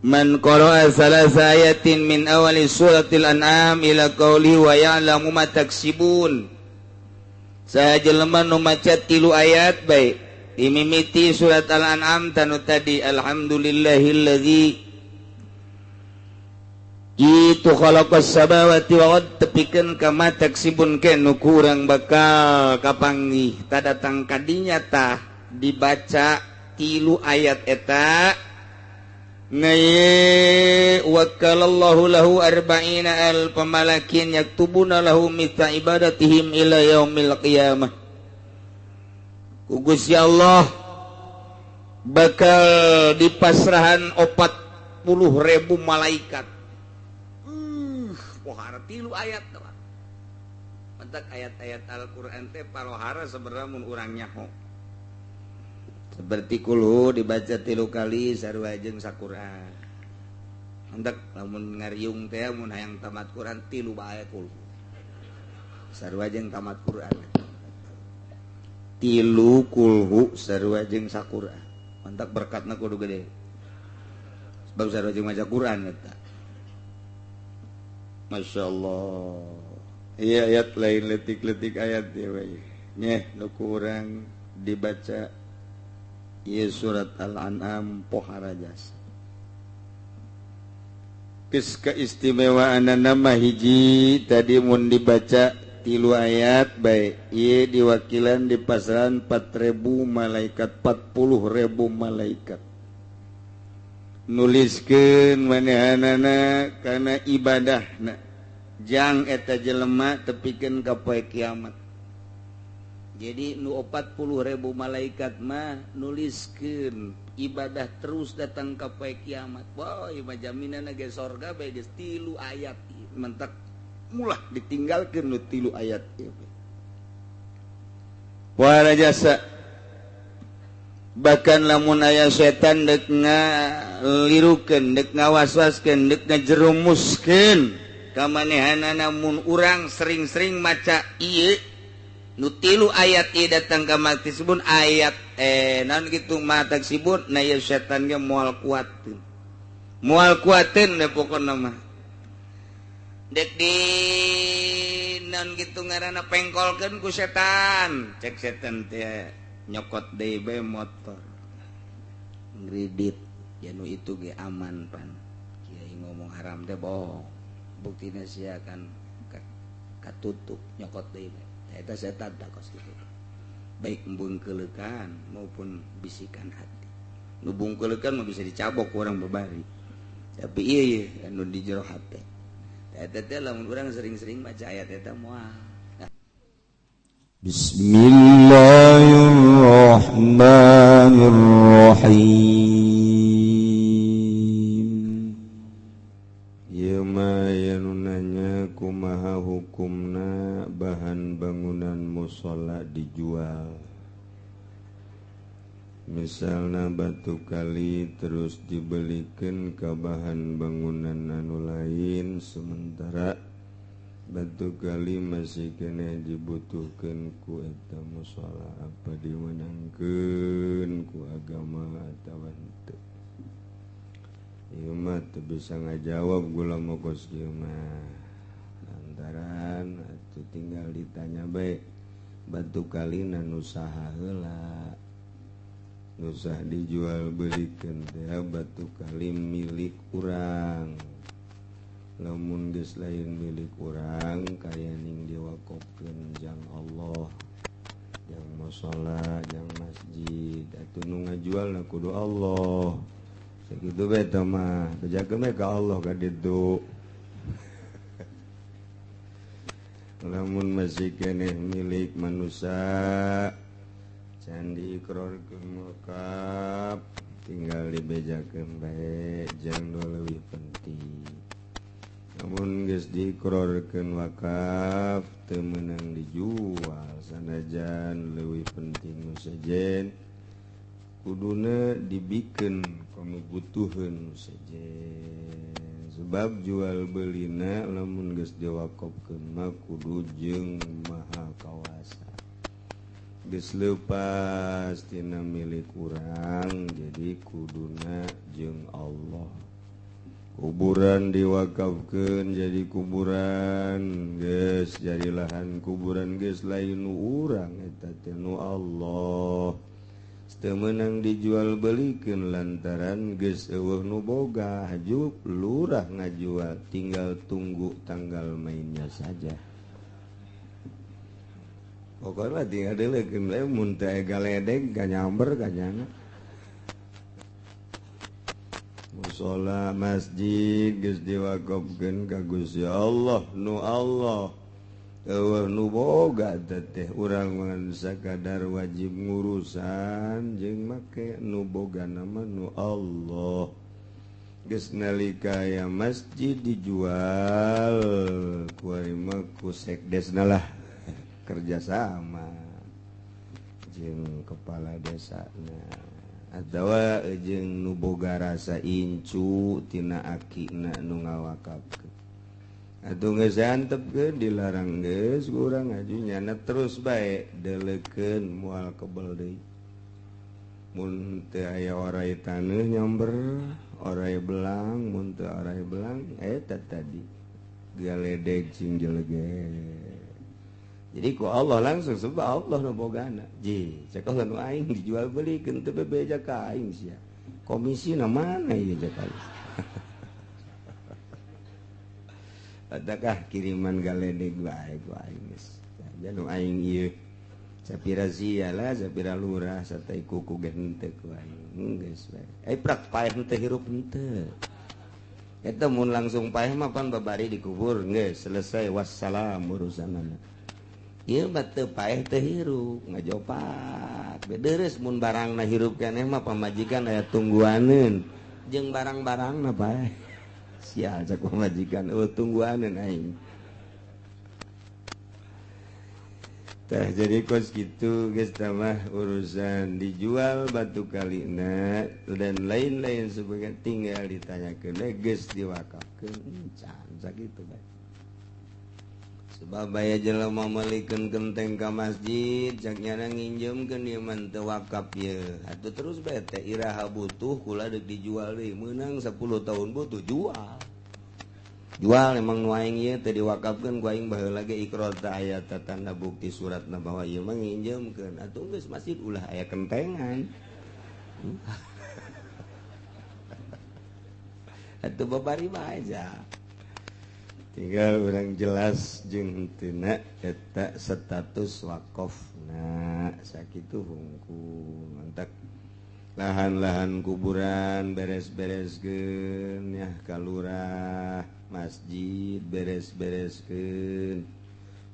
Man qara'a salasa ayatin min awali suratil an'am ila qawli wa ya'lamu ma taksibun. Saha jelema nu maca tilu ayat bae dimimiti surat al-an'am tanu tadi alhamdulillahillazi itu khalaqas samawati wal ard tepikeun ka ma taksibun ke nu kurang bakal kapanggih tadatang kadinya tah dibaca tilu ayat eta ngaye wakalallahu lahu arba'ina alf malakin yaktubuna lahu mithla ibadatihim ila yaumil qiyamah. Ku Gusti Allah bakal dipasrahan 40.000 malaikat. Pohara tilu ayat mentak ayat-ayat Al-Qur'an teh palohara sebenarnya mun urang nyaho. Seperti kulhu dibaca tilu kali sarua jeung saquran. Hendak lamun ngariung teh mun hayang tamat Quran tilu bae kulhu. Sarua jeung tamat Quran. Tilu kulhu sarua jeung saquran. Mantak berkatna kudu gede. Sebab sarua jeung maca Quran eta. Masya Allah. Iya ayat lain letik-letik ayat ya we. Nyeh nu kurang dibaca ieu surat Al-An'am pohara jasa. Geus keistimewaan nama hiji tadi mun dibaca tilu ayat bae ieu diwakilan di pasaran 4.000 malaikat 40.000 malaikat nuliskeun manehanana kana ibadahna jang eta jelema tepikeun ka poe kiamat. Jadi nu 40.000 malaikat mah nuliskeun ibadah terus datang ka poe kiamat. Wah, ieu mah jaminanna ge sorga bae geus tilu ayat mentak mulah ditinggalkeun nu tilu ayat ieu. Wah jasa bahkan lamun aya setan deuk ngalirukeun, deuk ngawaswaskeun, deuk ngajerumuskeun ka manehanana mun urang sering-sering maca ieu nu tilu ayat ieu datang ka maksibun ayat naon kitu mataksibun na ieu setan ge moal kuateun. Moal kuateun we pokona mah. Dek di naon kitu ngaranna pengkolkeun ku setan. Cek setan teh nyokot deui bae motor. Ngridit ya nu itu ge aman pan. Kiai ngomong haram teh bohong. Buktina sia kan katutup nyokot deui bae. Eta setan tak kos kitu. Baik embung keleukan maupun bisikan hati. Nu bungkeleukan mah bisa dicabok ku urang babari. Tapi ieu ye anu di jero hate. Eta teh lamun urang sering-sering maca ayat eta moal. Bismillahirrahmanirrahim. Ieu mah anu nanya kumaha hukumna bahan bangunan musala dijual. Misalna batu kali terus dibelikan ke bahan bangunan anu lain sementara batu kali masih kena dibutuhkan ku eta musala apa dimenangkeun ku agama atawa henteu. Ieu mah teu bisa ngajawab gula mokos ieu mah. Lantaran atuh tinggal ditanya bae batu kali nu saha heula. Nu sah dijual belikeun teh batu kali milik urang. Lamun geus lain milik urang kaya ning diwakofkeun jang Allah, jang musala, jang masjid. Atuh nu ngajualna kudu Allah. Sakitu bae teh mah, bejakeun bae ka Allah ka ditu. Lamun masih keneh milik manusia can diikrarkeun wakaf tinggal dibejakeun bae jang nu leuwih penting. Namun geus diikrarkeun wakaf teu meunang dijual sanajan leuwih penting nu sejen kuduna dibikeun komo butuheun nu sejen. Sebab jual belina lamun geus diwakafkeun mah kudu jeung maha kawasa. Geus leupas tina milik urang jadi kuduna jeung Allah. Kuburan diwakafkeun jadi kuburan geus jadi lahan kuburan geus lain nu urang eta teh nu Allah. Teu meunang dijual belikeun lantaran geus eueuh nu boga, haju lurah ngajual, tinggal tunggu tanggal mainnya saja. Pokoknya tinggal deleukeun we mun teu galedeg ganyamber kanyana. Musola masjid geus diwakafkeun ka Gusti Allah nu Allah. Eueuh nu boga teh urang mah sakadar wajib ngurusan jeung make nu boga nama nu Allah. Geus nalika aya masjid dijual kuari mah ku sekdesna lah kerjasama jeung kepala desana atawa jeung nu boga rasa incu tina akina nu ngawakafkeun. Atuh geus antepkeun dilarang geus urang ngaju nyana terus bae deleukeun moal kebel deui. Mun teu aya orai taneuh nyamber, orai belang, mun teu orai belang eta tadi galedeg cing jelege. Jadi ku Allah langsung sebab Allah nu bogana. Ji, cek Allah nu aing dijual belikeun teu bebeja ka aing sia. Komisina mana ieu cek aing. Adakah kiriman galedeg bae ku aing geus. Ja nu aing ieu sapira sia lah, sapira lurah satai kuku ge henteu ku aing geus bae. Eh prak paeh henteu hirup henteu. Eta mun langsung paeh mah pan babari dikubur geus selesai wassalam urusanana. Ieu mah teu paeh teu hirup ngajopak. Bedereus mun barangna hirup keneh mah pamajikan aya tungguaneun jeung barang-barangna paeh. Sial cak pamajikan eueuh tungguaneun aing. Tah jadi kos kitu geus mah urusan dijual batu kalina dan lain-lain sebagainya tinggal ditanyakeun geus diwakafkeun can sakitu bae. Sebab aya jelema meulikeun genteng ka masjid cak nyana nginjeumkeun ieu mah teu wakaf ieu. Atuh terus bae teh iraha butuh kula deuk dijual deui meunang 10 tahun butuh jual. Jual emang nu aing ieu teh diwakafkeun ku aing baheula ge ikrar teh aya tanda bukti suratna bahwa ieu mah nginjeumkeun. Atuh geus masjid ulah aya kentengan. Atuh babari mah aja. Tinggal orang jelas jeung tina eta status wakofna sakitu hungkul mantak lahan-lahan kuburan beres-bereskeun ya kalurah masjid beres-bereskeun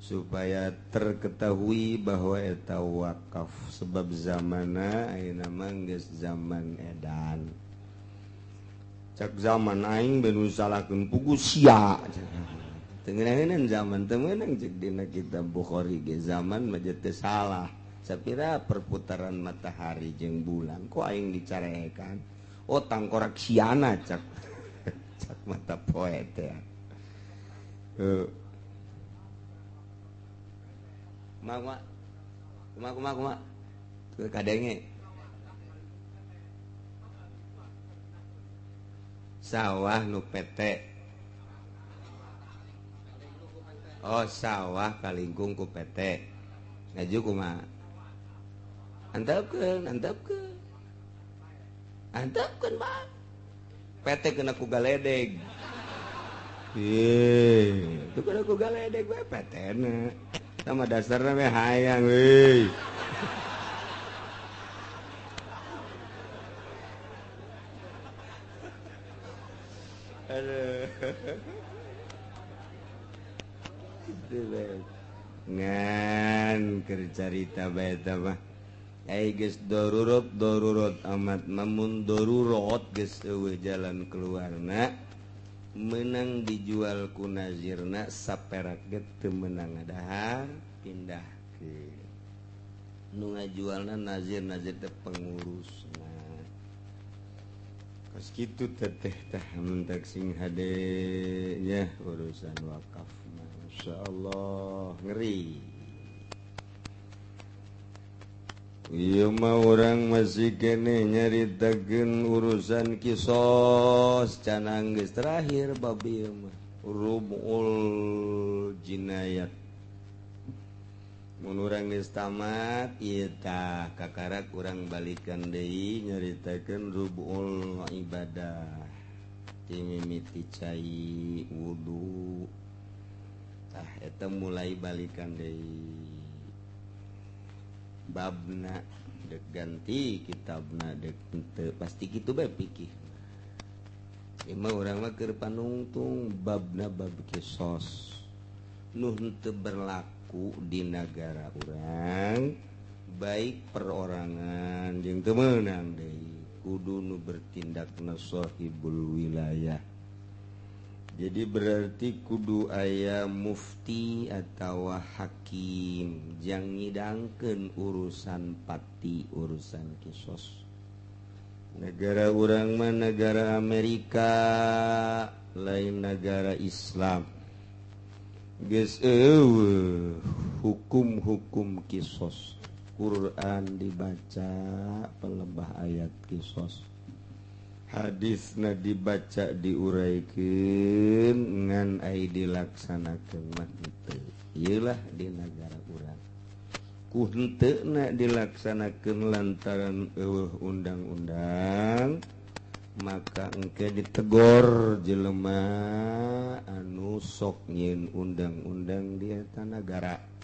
supaya terketahui bahwa eta wakaf sebab zamana ayeuna mah geus zaman edan. Cak zaman aing benu salahkeun pugu sia. Teu ngeunaheun zaman teu meunang cek dina kitab Bukhari ge zaman mah teu salah. Sapira perputaran matahari jeung bulan kok aing dicarekan. Oh tangkorak siana cak. Cak mata poe teh. Kumaha kumaha kumaha kumaha teu kadenge. Sawah nu PT. Oh sawah kalingkung ku PT. Ngaju kumaha? Antepkeun, antepkeun. Antepkeun mah. PT kena ku galedeg. Ih, itu kena ku galedeg bae PT-na. Sama dasarna we hayang euy. Aduh. Ngan keur carita bae eta mah. Ai geus darurat darurat amat namun darurat geus eueuh jalan keluarna meunang dijual ku nazirna saperak ge teu meunang ngadahar pindahkeun. Nu ngajualna nazir nazir teh pengurusna. Kos kitu teteh tah mentak sing hade nya urusan wakaf. Masyaallah ngeri. Ieu mah urang masih keneh nyaritakeun urusan kisos canang geus terakhir bab ieu mah rubul jinayat. Mun urang geus tamat ieu tah kakarak urang balikan deui nyaritakeun rubul ibadah. Ti mimiti cai wudu tah eta mulai balikan deui. Babna dek ganti kitabna dek henteu pasti kitu bae pikir. Emang urang mah keur panungtung babna bab kisos nu henteu berlaku di nagara urang baik perorangan jeung teu meunang deui kudu nu bertindakna sahibul wilayah. Jadi berarti kudu aya mufti atau hakim jang nyidangkeun urusan pati urusan kisos. Negara urang mah negara Amerika lain negara Islam. Geus eueuh hukum-hukum kisos. Quran dibaca pelebah ayat kisos. Hadisna dibaca diuraikeun ngan ai dilaksanakeun mah henteu. Ieu lah di nagara urang. Ku henteuna dilaksanakeun lantaran eueuh undang-undang maka engke ditegor jelema anu sok nyieun undang-undang di eta nagara.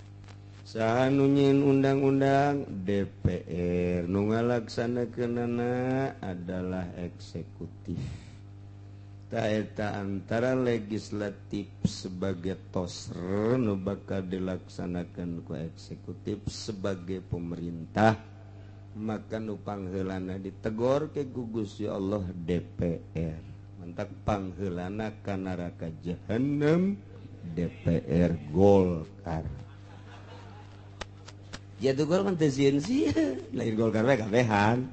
Saha nu nyieun undang-undang? DPR. Nu ngalaksanakeunana adalah eksekutif. Ta eta antara legislatif sebagai tosr nu bakal dilaksanakeun ku eksekutif sebagai pemerintah, maka nu pangheulana ditegor ke ku Gusti Allah DPR. Mantak pangheulana ka neraka jahanam DPR Golkar. Ya tuh gol kan teu sieun sieun, lain Golkar we kabehan.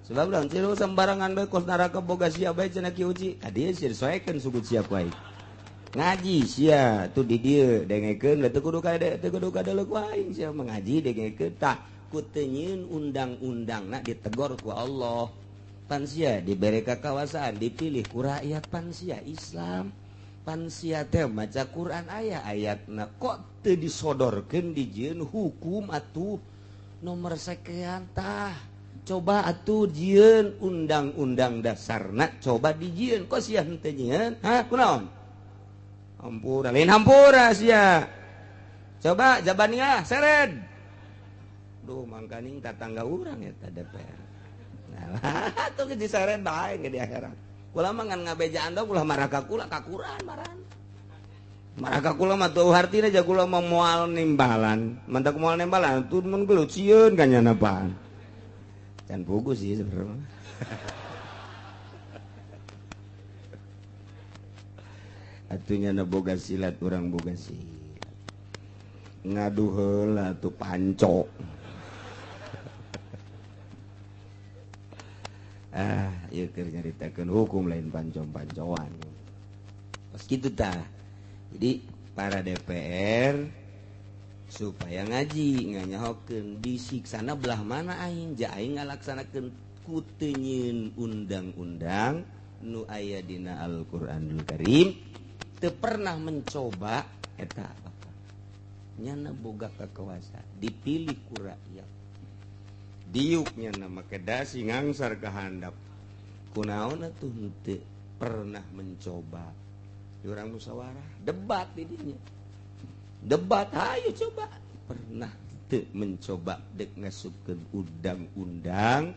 Sebab lamun tilu sembarangan bae kos neraka boga sia bae cenah Ki Uci. Ka dieu sieun soekeun sugut sia ku aing. Ngaji sia tuh di dieu dengekeun teu kudu ka teu kudu kadeleuk ku aing sia mengaji dengekeun tah ku teu nyieun undang-undangna ditegor ku Allah. Pan sia dibere kakawasaan dipilih ku rakyat pan sia Islam. Pan sia teh maca Quran aya ayatna kok teu disodorkeun dijieun hukum atuh nomor sekian tah coba atuh jieun undang-undang dasarna coba dijieun kok sia henteu nyieun ha kunaon hampura lain hampura sia coba jabaniah sered duh mangkaning tatangga urang eta DPR nah atuh geus diseret bae ge di akhirat. Kula mah ngan ngabejaan dong ulah maraka kula kakuran maran. Maraka kula mah teu hartina ja kula mah moal nimbalan. Mantak moal nimbalan tuh mun gelut sieun ka nyana apaan. Can pugu sih sebenarnya. Atuh nyana boga silat urang boga silat. Ngadu heula tuh panco. Ah, ieu keur nyaritakeun hukum lain pancom-pancoan. Pas kitu tah. Jadi para DPR supaya ngaji nganyahokeun disiksana belah mana aing ja aing ngalaksanakeun ku teu nyieun undang-undang nu aya dina Al-Qur'anul Karim teu pernah mencoba eta apa. Nyana boga kakawasa dipilih ku rakyat. Diuknya nama kedasi ngangsar ke handap kunaon atuh henteu pernah mencoba urang musyawarah debat di dinya debat hayu coba pernah teu mencoba dek ngasupkeun undang-undang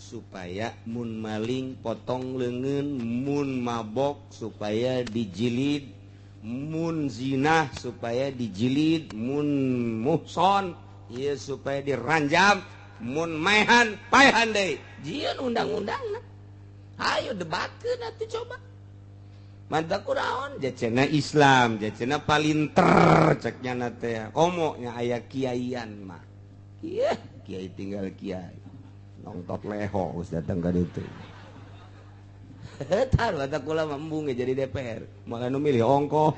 supaya mun maling potong leungeun mun mabok supaya dijilid mun zinah supaya dijilid mun muhson ieu supaya diranjam mun maehan paehan deui jieun undang-undangna hayu debatkeun atuh coba mantap kuraon jacena Islam jacena palinter cek nyana teh komo nya aya kiaian mah kieu kiai tinggal kiai nongtot leho geus datang ka ditu taruh atuh kula mah embung jadi DPR maka nu milih ongkoh.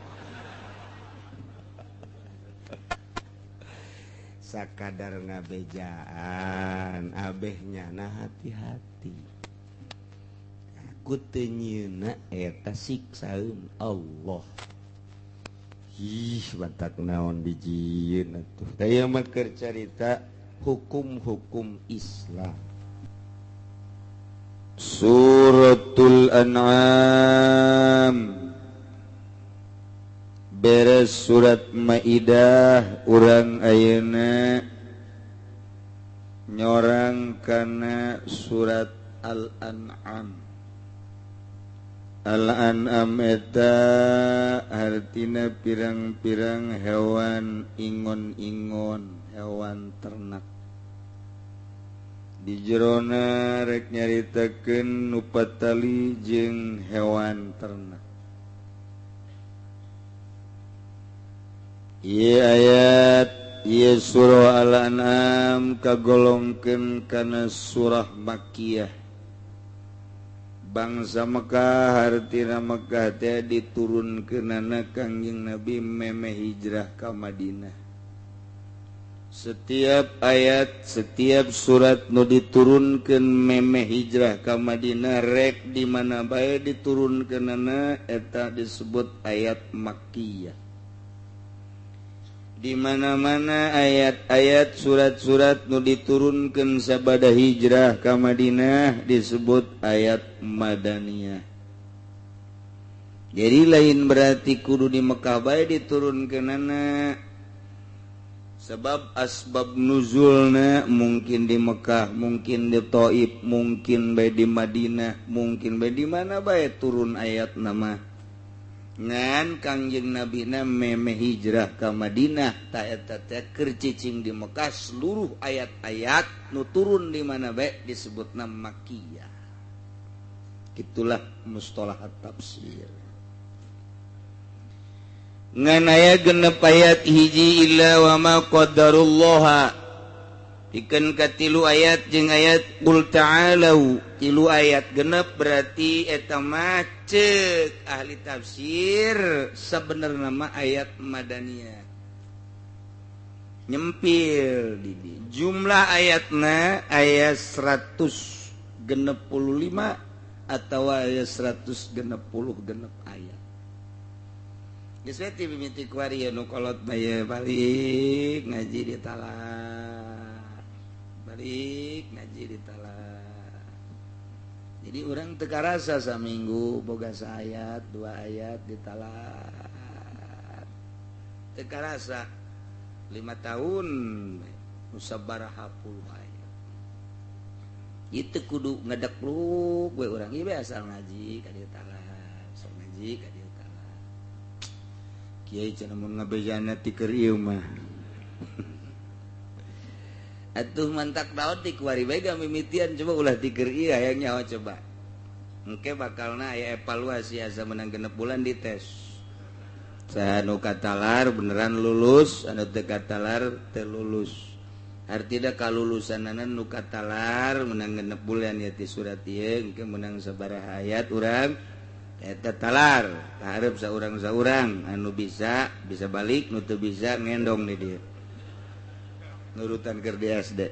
Sakadar ngabejaan abehnya nah hati-hati. Aku teu nyieuna eta siksaeun Allah. Ih, batak naon dijieun atuh. Tah ieu mah keur carita hukum-hukum Islam. Suratul An'am. Beres surat Maidah urang ayeuna nyorang kana surat Al-An'am. Al-An'am eta hartina pirang-pirang hewan ingon-ingon, hewan ternak. Di jerona rek nyaritakeun nu patali jeung hewan ternak. Ieu ayat ieu surah Al-An'am kagolongkeun kana surah Makkiyah. Bangsa Mekah hartina Mekah teh diturunkeunana Kangjeng Nabi memeh hijrah ka Madinah. Setiap ayat, setiap surat nu diturunkeun memeh hijrah ka Madinah rek di mana bae diturunkeunana eta disebut ayat Makkiyah. Di mana-mana ayat-ayat surat-surat nu diturunkeun sabada hijrah ka Madinah disebut ayat Madaniyah. Jadi lain berarti kudu di Mekah bae diturunkeunana. Sebab asbab nuzulna mungkin di Mekah, mungkin di Taif, mungkin bae di Madinah, mungkin bae di mana bae turun ayat nama. Ngan Kangjeng Nabina memeh hijrah ka Madinah ta eta teh keur cicing di Mekah seluruh ayat-ayat nu turun di mana bae disebutna Makkiyah. Itulah mustalahat tafsir. Ngan aya genep ayat hiji illa wa ma qaddarullaha. Pikeun ka tilu ayat jeung ayat qul ta'alu, tilu ayat genep berarti eta mah ceuk ahli tafsir sebenarnya mah ayat Madaniyah. Nyempil di jumlah ayatna ayat 165 atau ayat 166 ayat. Geus we ti mimiti kuari nu kolot bae balik ngaji di talar. Balik ngaji di talar. Jadi orang teu karasa saminggu boga saayat, dua ayat di talar. Teu karasa 5 tahun musabaraha puluh ayat. Itu kudu ngedekluk we urang ieu asal ngaji ka dieu talar, sok ngaji ka dieu talar. Kiai cenah mun ngabejana ti keur ieu mah. Atuh mantak daun ti kuari bae mimitian coba ulah ti keur ieu hayang nyaho coba. Engke bakalna aya evaluasi asa menang 6 bulan dites. Saha nu katalar beneran lulus, anu teu katalar teu lulus. Artina kalulusanana nu katalar menang 6 bulan ya ti surat ieu engke menang sabaraha ayat urang eta talar. Kaharep saurang-saurang anu bisa bisa balik, nu teu bisa ngendong di dieu. Nurutan keur di SD.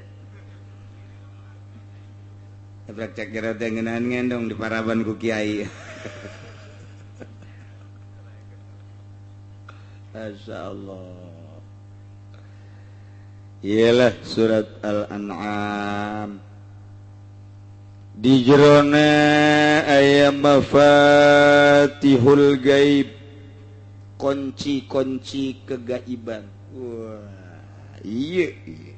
Tabrak cek jero teh ngeunahan ngendong di paraban ku kiai. Masyaallah. Iyalah surat Al-An'am. Di jerona aya mafatihul gaib, kunci-kunci kegaiban. Wah, iya, iya.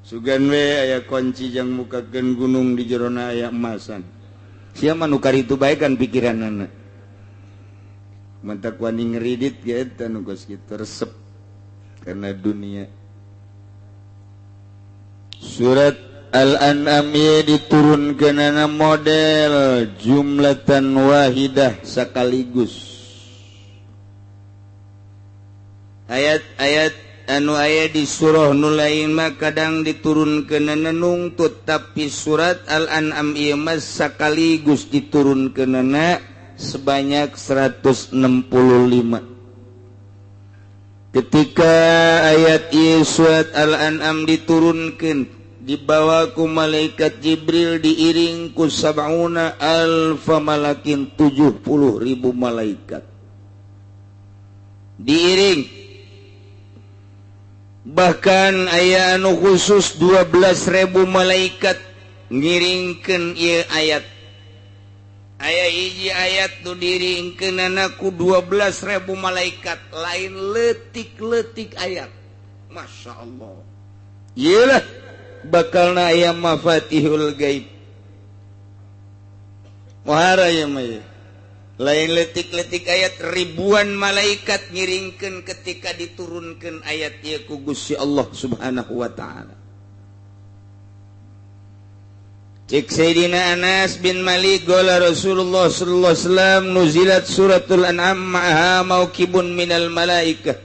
Sugan we aya kunci jang mukakeun gunung di jerona aya emasan. Sia mah nu karitu bae kan pikiranana. Mantak wani ngeridit ge eta nu geus kitu resep karena dunia. Surat Al-An'am diturunkeunana model jumlatan wahidah sekaligus. Ayat-ayat anu aya di surah nu lain mah kadang diturunkeunana nungtut, tapi surat Al-An'am ieu mah sekaligus diturunkeunana sebanyak 165. Ketika ayat ieu surat Al-An'am diturunkeun dibawa ku malaikat Jibril diiring ku sab'una alfa malakin 70.000 malaikat diiring. Bahkan aya anu khusus 12.000 malaikat ngiringkeun ieu ayat. Aya hiji ayat nu diringkeunana ku 12.000 malaikat, lain leutik-leutik ayat. Masya Allah. Iyalah bakalna aya mafatihul gaib. Muhara ya mah. Lain letik-letik ayat ribuan malaikat ngiringkeun ketika diturunkeun ayat ieu ku Gusti Allah Subhanahu wa taala. Cik Sayyidina Anas bin Malik gola Rasulullah sallallahu alaihi wasallam nuzilat suratul an'am ma'aha maukibun minal malaikah.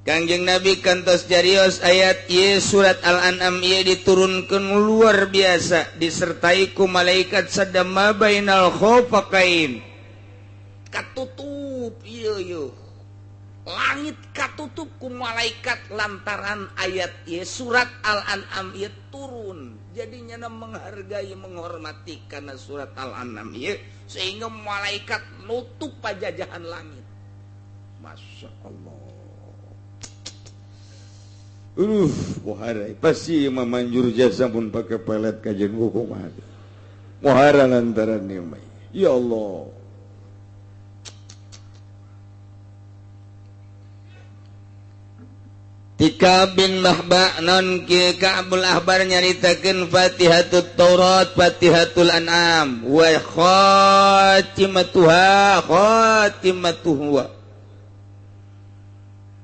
Kangjeng Nabi kantos jarios ayat ieu surat Al-An'am ieu diturunkeun luar biasa disertai ku malaikat sadama bainal khofaqain. Katutup ieu ieu. Langit katutup ku malaikat lantaran ayat ieu surat Al-An'am ieu turun. Jadi nyana menghargai menghormati karena surat Al-An'am ieu sehingga malaikat nutup pajajahan langit. Masya Allah. Muhara pasti memanjur jasa pun pakai pelet kajian hukum ada. Muhara lantaran ni, ya Allah. Tika bin Mahba non ki Ka'bul Ahbar nyaritakeun Fatihatut Taurat, Fatihatul An'am wa khatimatuha khatimatuhu.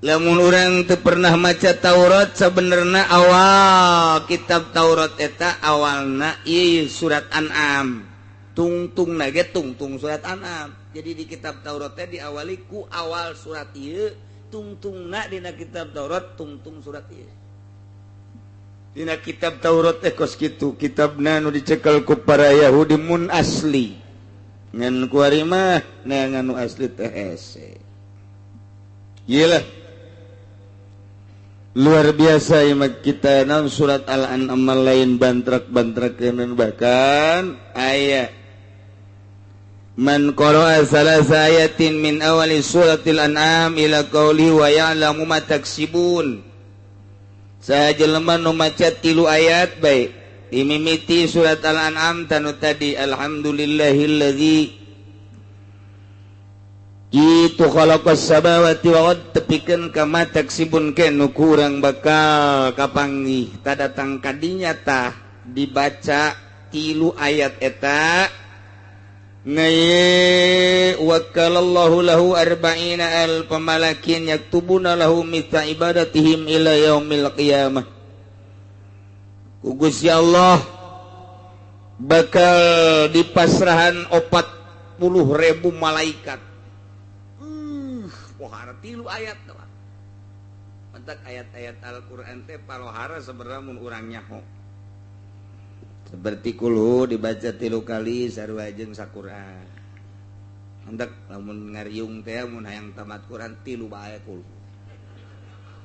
Lamun urang teu pernah maca Taurat sabenerna awal kitab Taurat eta awalna ieu surat An'am. Tungtungna ge tungtung surat An'am. Jadi di kitab Taurat teh diawali ku awal surat ieu, tungtungna dina kitab Taurat tungtung surat ieu. Dina kitab Taurat teh kos kitu, kitabna nu dicekel ku para Yahudi mun asli. Ngan kuari mah neangan nu asli teh hese. Ieu lah luar biasa ieu kita naon surat Al-An'am lain bantrak-bantrakeun bahkan aya man qara'a salasa ayatin min awali suratil an'am ila qauli wa ya'lamu ma taksibun. Saha jelema nu maca 3 ayat bae dimimiti surat Al-An'am tanu tadi alhamdulillahillazi itu khalaqas samawati wal ard tepikeun ka ma taksibun ke nu kurang bakal kapanggih ta datang kadinya tah dibaca 3 ayat eta ngaye wakalallahu lahu arba'ina alf malakin yaktubuna lahu mithla ibadatihim ila yaumil qiyamah. Ku Gusti Allah bakal dipasrahan 40.000 malaikat. Pohara 3 ayat doang. Mentak ayat-ayat Al-Qur'an teh palohara sebenarnya mun urang nyaho. Seperti kulhu dibaca 3 kali sarua jeung saquran. Mentak lamun ngariung teh mun hayang tamat Quran 3 bae kulhu.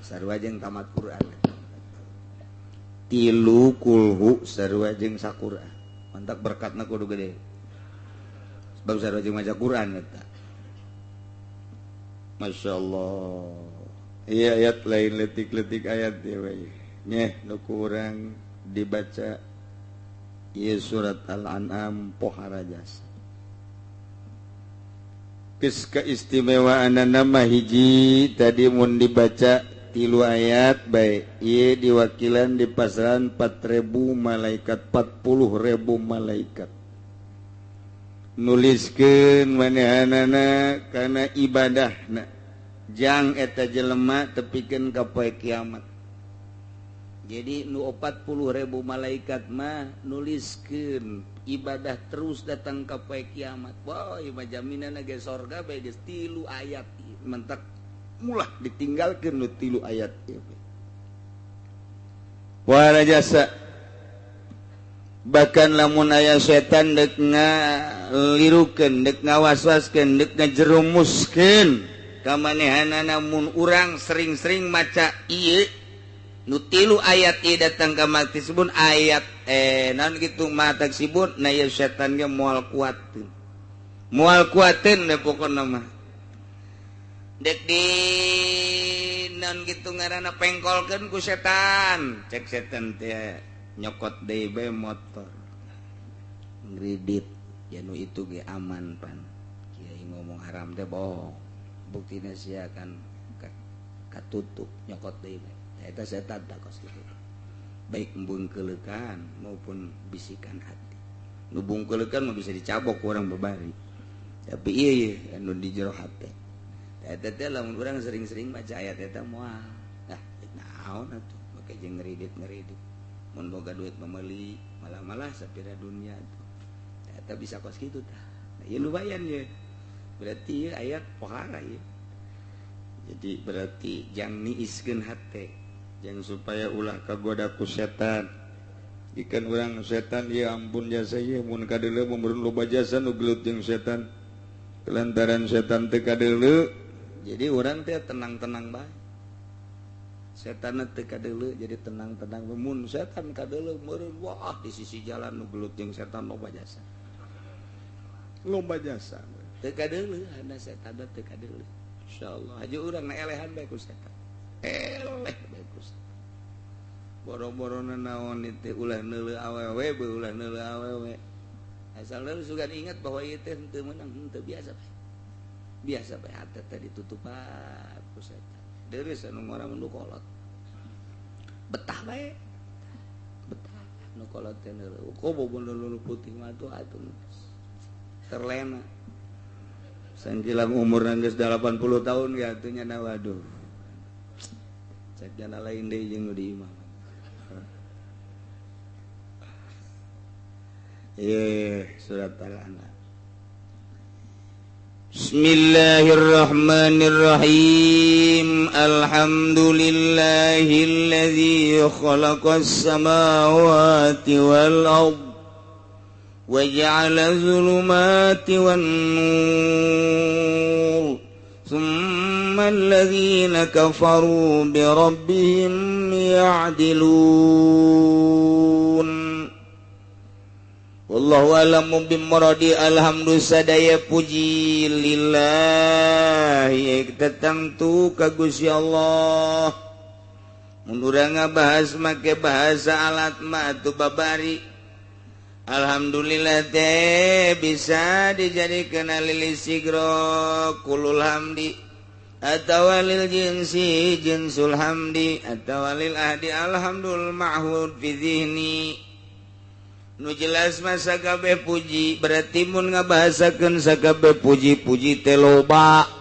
Sarua jeung tamat Quran. 3 kulhu sarua jeung saquran. Mentak berkatna kudu gede. Sebab sarua jeung maca Quran eta. Masya Allah. Iya ayat lain letik-letik ayat ya we. Nyeh nu kurang dibaca ieu surat Al-An'am pohara jasa. Geus keistimewaanana mah hiji tadi mun dibaca 3 ayat bae ieu diwakilan di pasaran 4.000 malaikat 40.000 malaikat. Nuliskeun manehanana kana ibadahna jang eta jelema tepikeun ka poe kiamat. Jadi nu 40.000 malaikat mah nuliskeun ibadah terus datang ka poe kiamat. Wah, ieu mah jaminanna ge sorga bae geus 3 ayat. Mentak mulah ditinggalkeun nu 3 ayat ieu. Wah jasa. Bahkan lamun aya setan dek ngalirukeun, dek ngawaswaskeun, dek ngajerumuskeun Kamanehanana mun urang sering-sering maca ieu nu tilu ayat ieu datang ka mati sebun ayat naon kitu matak sibun na ieu setan ge moal kuateun. Moal kuateun we pokona mah. Dek di naon kitu ngaranna pengkolkeun ku setan. Cek setan teh nyokot deui bae motor. Ngridit ya nu itu ge aman pan. Kiai ngomong haram teh bohong. Buktina sia kan katutup nyokot deui bae. Eta setan tak kos kitu. Baik embung keleukan maupun bisikan hati. Nu bungkeleukan mah bisa dicabok ku urang babari. Tapi ieu ye anu di jero hate. Eta teh lamun urang sering-sering maca ayat eta moal. Ah, naon atuh make jeung ngeridit-ngeridit. Mun boga duit mah meuli, malah-malah sapira dunia tuh. Eta bisa kos kitu tah. Nah, ieu lumayan ye. Berarti ieu ayat pohara ieu. Jadi berarti jang niiskeun hate, jang supaya ulah kagoda ku setan. Ikan urang setan ya ampun jasa ieu mun kadeuleu mun loba jasa nu gelut jeung setan. Kelantaran setan teu kadeuleu, jadi urang teh tenang-tenang bae. Setan teu kadeuleu jadi tenang-tenang. Mun setan kadeuleu meureun wah di sisi jalan nu gelut jeung setan loba jasa. Loba jasa. Teu kadeuleu hana setan teu kadeuleu. Insyaallah aja urang na elehan bae ku setan. Eleh bae ku setan. Boro-borona naon teh ulah neuleuh awewe beuh ulah neuleuh awewe. Asal lu sugan ingat bahwa ieu teh henteu meunang henteu biasa bae. Biasa bae hate teh ditutupan ku setan. Deureuh anu ngora mun kolot. Betah bae. Betah nu kolot teh neuleuh. Kobo nu putih mah atuh atuh terlena. Sangkilang umur geus 80 tahun ya atuh nya waduh. Cek jana lain deui jeung nu di imah. Surat Al-An'am. Bismillahirrahmanirrahim. Alhamdulillahilladzi khalaqas samawati wal ard wa ja'ala zulumati wan nur. Tsumma alladzina kafaru bi rabbihim ya'dilun. Wallahu a'lamu bimuradi. Alhamdulillah sadaya puji lillahi tetangtu ka Gusti Allah. Mun urang ngabahas make bahasa alat mah atuh babari. Alhamdulillah teh bisa dijadikeun lil sigro kulul hamdi atawa lil jinsi jinsul hamdi atawa lil ahdi alhamdul ma'hud fi zihni. Nu jelas masa kabeh puji berarti mun ngabahasakeun sakabeh puji-puji teh loba.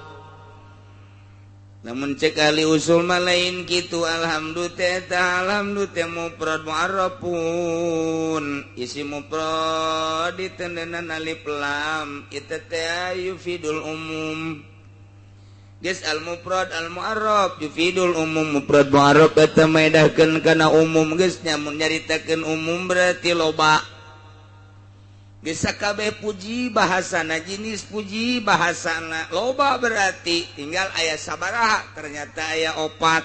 Namun cek ahli usul mah lain kitu. Alhamdulillah teh eta alhamdulillah teh mufrad mu'arrafun isi mufrad ditendenan alif lam eta teh yufidul umum. Geus al mufrad al mu'arraf yufidul umum. Mufrad mu'arraf eta maedahkeun kana umum geus nya mun nyaritakeun umum berarti loba. Geus sakabeh puji bahasana jenis puji bahasana loba berarti tinggal aya sabaraha ternyata aya opat.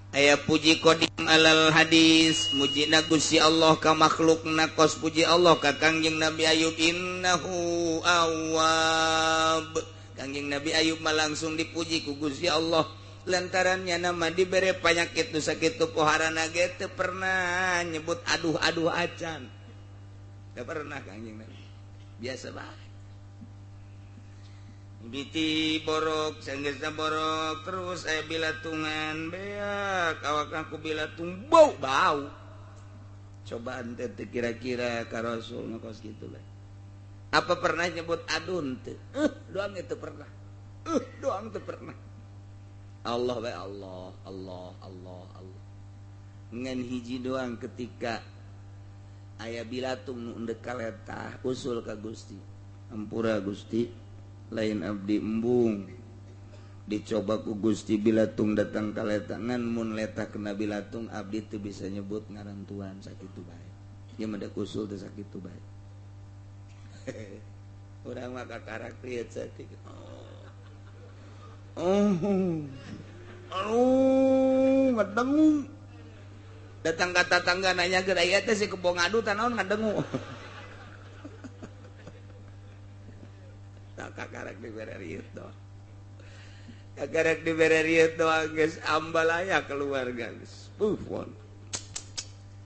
Aya puji qadim alal hadis mujina Gusti Allah ka makhlukna kos puji Allah ka Kangjeng Nabi Ayub innahu awwab. Kangjeng Nabi Ayub mah langsung dipuji ku Gusti Allah lantarannya nama dibere panyakit nu sakitu poharana ge teu pernah nyebut aduh-aduh acan. Teu pernah Kangjeng Nabi. Biasa bae. Biti borok, sanggeusna borok terus aya bilatungan beak awak aku bilatung bau bau. Cobaan teh kira-kira ka Rasul nu kos kitu bae. Apa pernah nyebut adun teu? Doang itu pernah. Doang teu pernah. Allah bae Allah, Allah, Allah, Allah. Ngan hiji doang ketika aya bilatung nu endek kaletah usul ka Gusti. Ampura Gusti, lain abdi embung. Dicoba ku Gusti bilatung datang kaletah ngan mun letah kena bilatung abdi teu bisa nyebut ngaran Tuhan sakitu bae. Ieu mah usul teh sakitu bae. Urang mah kakarak lieu saeutik. Oh. Aduh, ngadengu. Datang ka tatangga nanya geura ieu teh si kebo ngadu tah naon ngadengu. Tak kakarek dibere rieu doang. Kakarek dibere rieu doang geus ambalaya keluarga geus. Puh.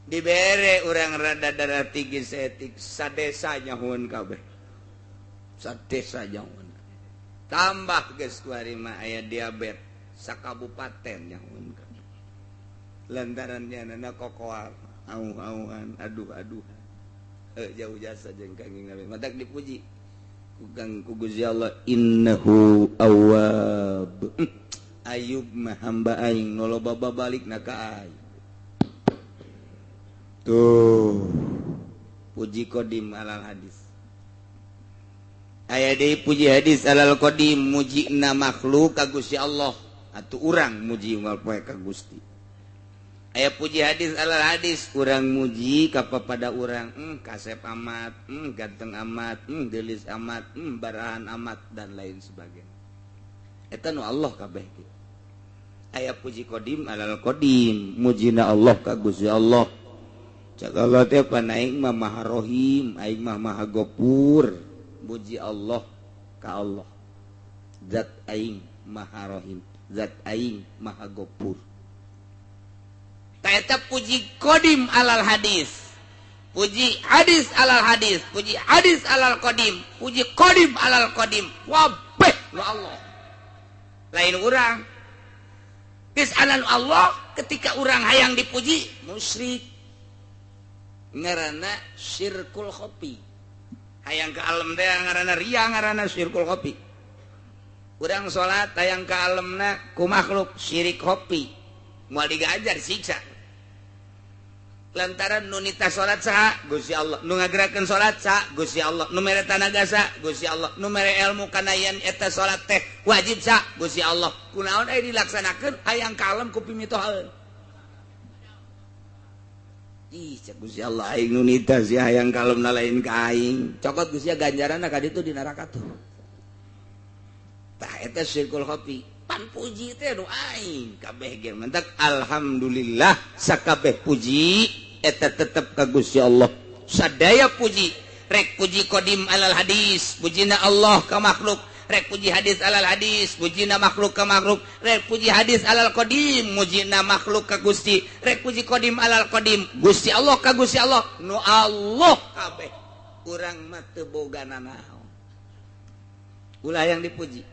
Dibere urang rada darah tinggi seetik sadesa nyahueun kabeh. Sadesa nyahueun. Tambah geus kuari mah aya diabetes sakabupaten nyahueun kabeh. Lantarannya nana kokoal au-auan aduh-aduh jauh jasa jeung Kangjeng Nabi matak dipuji ku Kang ku Gusti Allah innahu awwab. Ayub mah hamba aing nu loba babalikna ka aing. Tuh puji qadim alal hadis. Aya deui puji hadis alal qadim mujina makhluk ka Gusti Allah atuh urang muji unggal poe ka Gusti. Aya puji hadis alal hadis urang muji kapada urang kasep amat, ganteng amat, geulis amat, barahan amat dan lain sebagainya. Eta nu Allah kabeh kitu. Aya puji qadim alal qadim mujina Allah ka Gusti Allah. Cak Allah teh pan aing mah Maha Rahim, aing mah Maha Gopur. Muji Allah ka Allah. Zat aing Maha Rahim, zat aing Maha Gopur. Eta puji qadim alal hadis, puji hadis alal hadis, puji hadis alal qadim, puji qadim alal qadim, wabeh nu Allah. Lain urang. Geus anan Allah ketika urang hayang dipuji musyrik. Ngaranna syirkul khofi. Hayang ka alam teh ngaranna riya, ngaranna syirkul khofi. Urang salat hayang ka alamna ku makhluk syirik khofi. Moal digajar siksa. Lantaran nu nita salat saha Gusti Allah, nu ngagerakeun salat saha Gusti Allah, nu mere tanaga saha Gusti Allah, nu mere ilmu kana yen eta salat teh wajib saha Gusti Allah. Kunaon aya dilaksanakeun hayang kalem ku pimitohaeun. Ih cek Gusti Allah aing nu nita sia hayang kalemna lain ka aing. Cokot Gusti ganjaranna ka ditu di neraka tuh. Tah eta syirkul khafi. Pan puji teh nu aing kabeh ge mentak alhamdulillah sakabeh puji eta tetep ka Gusti Allah. Sadaya puji, rek puji qadim alal hadis, pujina Allah ka makhluk, rek puji hadis alal hadis, pujina makhluk ka makhluk, rek puji hadis alal qadim, mujina makhluk ka Gusti, rek puji qadim alal qadim, Gusti Allah ka Gusti Allah, nu Allah kabeh. Urang mah teu boga nanaon. Ulah yang dipuji.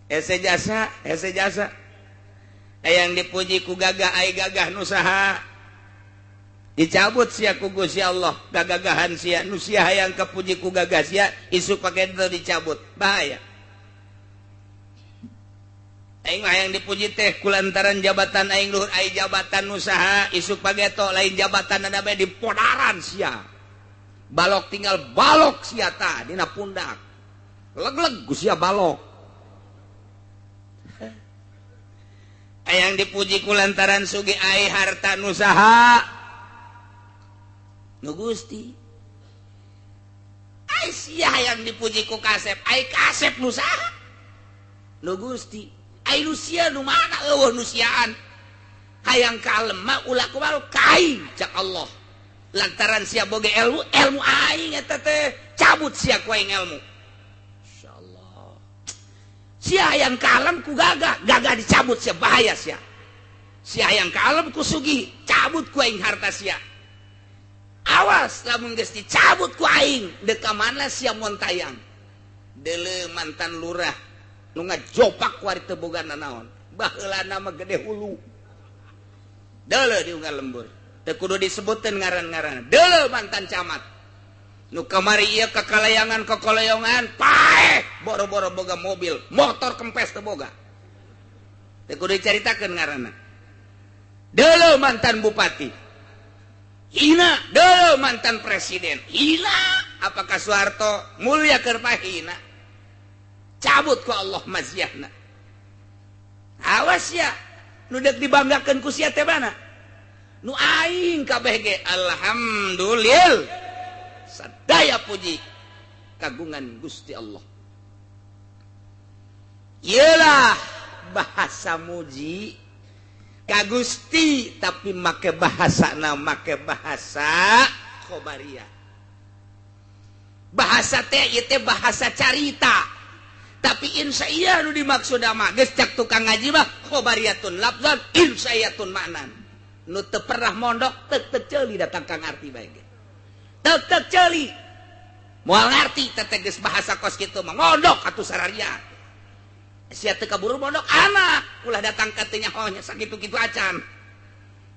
Ese jasa, ese jasa. Yang dipuji ku gagah ai gagah nu saha. Dicabut sia ku Gusti Allah, gagagahan sia nu sia hayang kapuji ku gagah sia, isuk pake teu dicabut. Bahaya. Aing mah hayang dipuji teh kulantaran jabatan aing luhur, ai jabatan nu saha, isuk pageto lain jabatan bae dipodaran sia. Balok tinggal balok sia tah dina pundak. Leg-leg ku sia balok. Hayang dipuji ku lantaran sugi ai harta nu saha nu Gusti. Ai sia hayang dipuji ku kasep, ai kasep nu saha nu Gusti. Ai nu sia nu mana eueuh nu siaan. Hayang kalem mah ulah kumaha ka aing cak Allah. Lantaran sia boga ilmu, ilmu aing eta teh cabut sia ku aing ilmu. Sia yang kalem ku gagah, gagah dicabut sia bahaya sia. Sia yang kalem ku sugi, cabut ku aing harta sia. Awas lamun geus dicabut ku aing, deuk ka mana sia mun tayang. Deuleu mantan lurah nu ngajopak ku ari teu boga nanaon. Baheulana mah gede hulu. Deuleu di unggal lembur. Teu kudu disebuteun ngaran-ngaran. Deuleu mantan camat. Nu kamari ieu kakalayangan kakalayangan paeh boro-boro boga mobil, motor kempes teu boga. Teu kudu dicaritakeun ngaranna. Deuleu mantan bupati. Hina, deuleu mantan presiden. Hina, apakah Soeharto mulia keur hina? Cabut ku Allah maziahna. Awas ya, nu deuk dibanggakeun ku sia teh mana? Nu aing kabeh ge alhamdulillah. Sadaya puji kagungan Gusti Allah. Iyalah bahasa muji ka Gusti tapi make bahasana make bahasa khobariyah. Bahasa teh ieu teh bahasa carita. Tapi insyaallah nu dimaksud mah geus cak tukang ngaji mah khobariyatun lafzan insyaallatun maknan. Nu teu pernah mondok teu teu ceuli datang ka ngarti bae ge. Teu teu ceuli. Moal ngarti teh geus bahasa kos kitu mah mondok atuh sararia. Sia teu kaburu mondok anak ulah datang ka teu nyaho nya sakitu-kitu acan.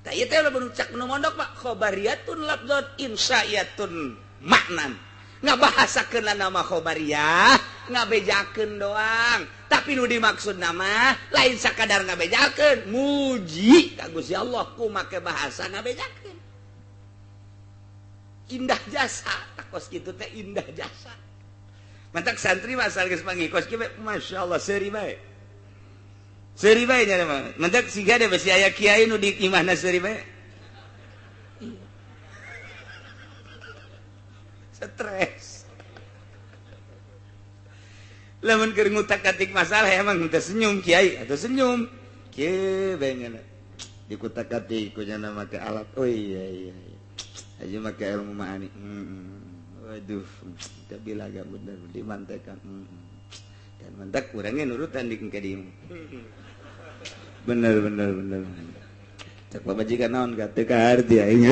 Tah ieu teh lamun cak nu mondok mah khobariyatun lafzan insyaallatun maknan. Ngabahasakeun nama khobariyah ngabejakeun doang, tapi nu dimaksud nama lain sakadar ngabejakeun, muji ka Gusti Allah ku make bahasa ngabejakeun. Indah jasa, kos kitu teh indah jasa. Mantak santri mah asal geus panggih kos kieu masyaallah seuri bae. Seuri bae nya mah. Mantak siga deh besi aya kiai nu di imahna seuri bae. Stres. Lamun keur ngutak-atik masalah emang teu senyum kiai atau senyum. Kieu bae nya. Dikutak-atik ku nya make alat. Oh iya iya. Aja make ilmu ma'ani. Waduh, tapi laga bener dimantekan. Dan mantak kurangnya nurutan di ka dieu. Bener bener bener. Cak pamajikan naon ka teu kaharti aing.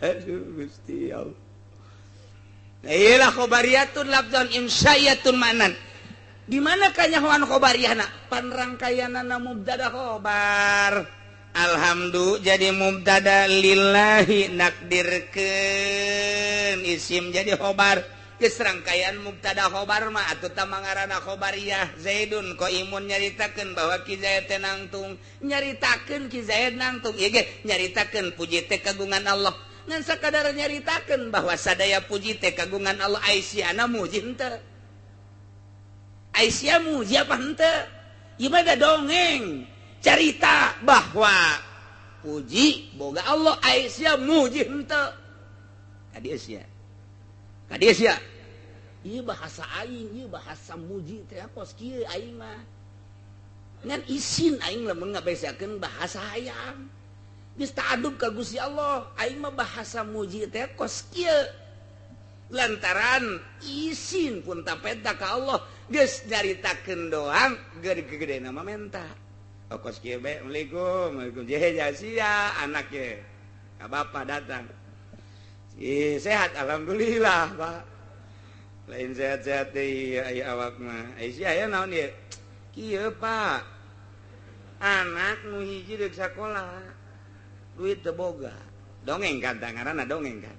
Aduh Gusti Allah. Iyalah khobariyatun lafzan insya'iyatun ma'nan. Di mana kanyahoan khobariyahna? Panrangkayanana mubtada khobar. Alhamdu jadi mubtada lillahi nakdirkeun isim jadi khobar. Geus rangkaian mubtada khobar mah atuh tah mangaranna khobariyah. Zaidun qaimun nyaritakeun bahwa Ki Zaid teh nangtung, nyaritakeun Ki Zaid nangtung. Ieu ge nyaritakeun puji teh kagungan Allah. Ngan sakadar nyaritakeun bahwa sadaya puji teh kagungan Allah, Aisyah muji henteu. Aisyah muji apa henteu? Ieu mah da dongeng carita bahwa puji boga Allah, Aisyah muji henteu. Ka dieu sia. Ka dieu sia. Ieu bahasa aing, ieu bahasa muji teh kos kieu aing mah. Ngan isin aing lamun ngabesakeun bahasa hayang. Geus ta'adub ka Gusti Allah, aing mah bahasa muji teh kos kieu. Lantaran isin pun tapeta ka Allah, geus nyaritakeun doang gede-gedena mah menta. Oh kos kieu bae, Assalamualaikum, Waalaikumsalam. Jehe sia anak ye. Ka bapa datang. Ih, sehat alhamdulillah, Pak. Lain sehat-sehat deui aya awak mah. Ai sia aya naon ieu? Kieu, Pak. Anak nu hiji deuk sakola. Duit teu boga. Dongeng kan ngaranna dongeng kan.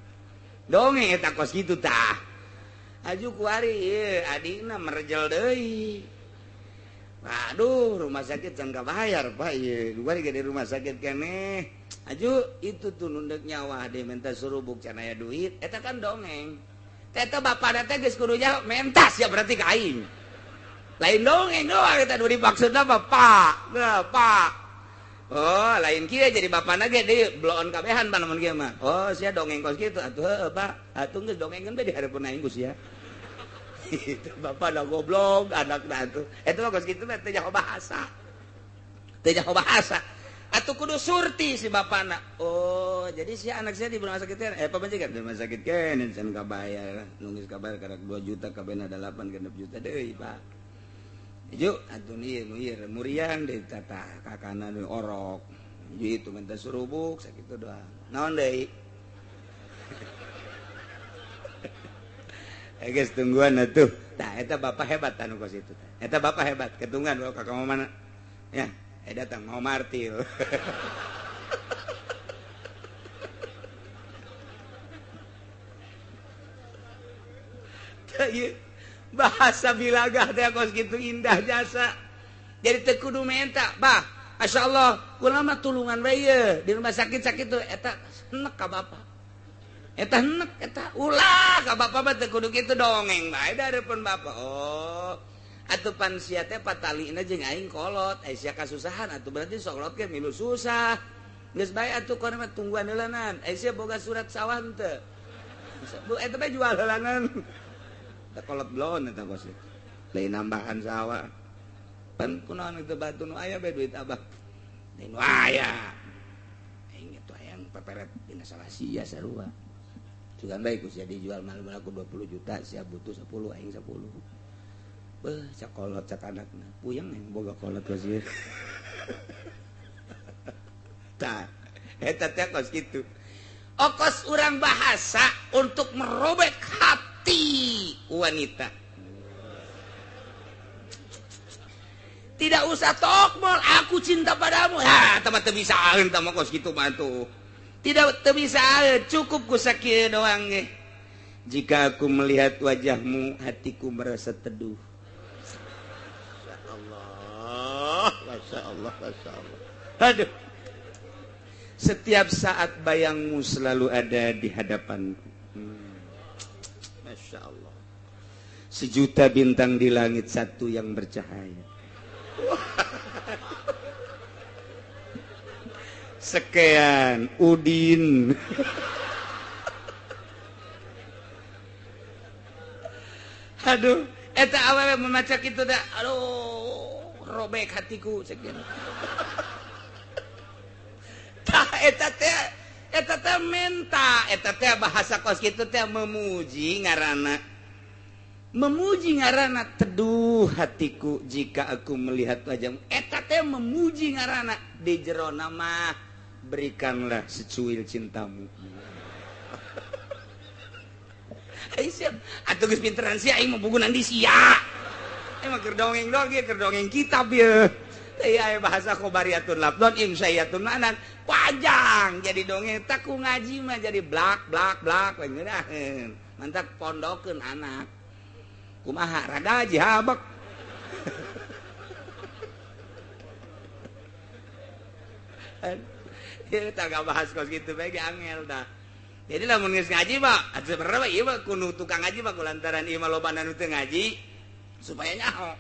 Dongeng eta kos kitu tah. Aju kuari ieu adina merjel deui. Aduh, rumah sakit can kabayar, Pak ieu. Kuari ge di rumah sakit keneh. Aju itu tuh nundek nyawa dia minta surubuk can aya duit. Eta kan dongeng. Eta bapana teh geus kudu nyaho mentas ya berarti ka aing. Lain dongeng doang eta nu dimaksudna bapak. Nah, Pak. Oh, lain kieu jadi bapana ge deui bloon kabehan pan lamun kieu mah. Oh, sia dongeng kos kitu atuh heueuh, Pak. Atuh geus dongengeun bae di hareupeun aing ku sia. Itu bapak dah goblok anakna atuh. Eta mah kos kitu mah teu nyaho bahasa. Teu nyaho bahasa. Atuh kudu surti si bapana. Oh, jadi si anak saya di rumah sakit kan? Pamajikan di rumah sakit kan can kabayar. Nu geus kabayar karek 2 juta kabehna 8 genep juta deui, Pak. Ju atuh ieu nu ieu muriang deui tata kakana nu orok. Ju itu minta surubuk sakitu doang. Naon deui? Geus tungguan atuh. Tah eta bapak hebat anu kos itu. Eta bapak hebat ketungguan bawa ka kamu mana? Ya, datang mau martil. Tah ieu bahasa bilagah teh kos kitu indah jasa. Jadi teu kudu menta, bah. Masyaallah, kula mah tulungan bae ye di rumah sakit sakit tuh eta enek ka bapak. Eta enek eta ulah ka bapak mah teu kudu kitu dongeng bae da hareupeun bapak. Oh, atuh pan sia teh patalina jeung aing kolot, ai sia kasusahan atuh berarti sok ge milu susah. Geus bae atuh kono mah tungguan heulanan. Ai sia boga surat sawah henteu. Bu eta teh jual heulangan. Teh kolot blon eta kos. Lain nambahan sawah. Pan kunaon itu batu nu aya bae duit abah. Lain nu aya. Aing itu hayang peperet dina salah sia sarua. Sugan bae ku sia dijual mal aku 20 juta, sia butuh 10 aing 10. Beuh, cakolot cak anakna. Puyeng yang boga kolot kos ieu. Tah, eta teh kos kitu. Okos urang bahasa untuk merobek hati wanita. Tidak usah tokmol, aku cinta padamu. Ha, tama teu bisa tama kos kitu mah tuh. Tidak teu bisa, cukup ku sakieu doang ge. Jika aku melihat wajahmu, hatiku merasa teduh. Masyaallah, masyaallah, masyaallah. Aduh. Setiap saat bayangmu selalu ada di hadapanku. Masya Allah. Sejuta bintang di langit, satu yang bercahaya. Sekian Udin. Aduh, eta awewe memaca kitu da. Aduh, robek hatiku sekian. Tah eta teh menta, eta teh bahasa kos kitu teh memuji ngaranna. Memuji ngaranna teduh hatiku jika aku melihat wajahmu. Eta teh memuji ngaranna di jerona mah berikanlah secuil cintamu. Ai siap, atuh geus pinteran sia aing mah bugunan di sia. Aing mah keur dongeng doang ieu, keur dongeng kitab ieu. Teh bahasa khobariatun lafdon imsayatun ma'nan panjang jadi dongeng tak ku ngaji mah jadi blak blak blak ngeunaheun mantak pondokeun anak kumaha rada jihabek. Ieu tah bahas kos kitu bae ge angel tah. Jadi lamun geus ngaji mah sebenarnya mah ieu mah kudu tukang ngaji mah kulantaran ieu mah loba nu teu ngaji supaya nyaho.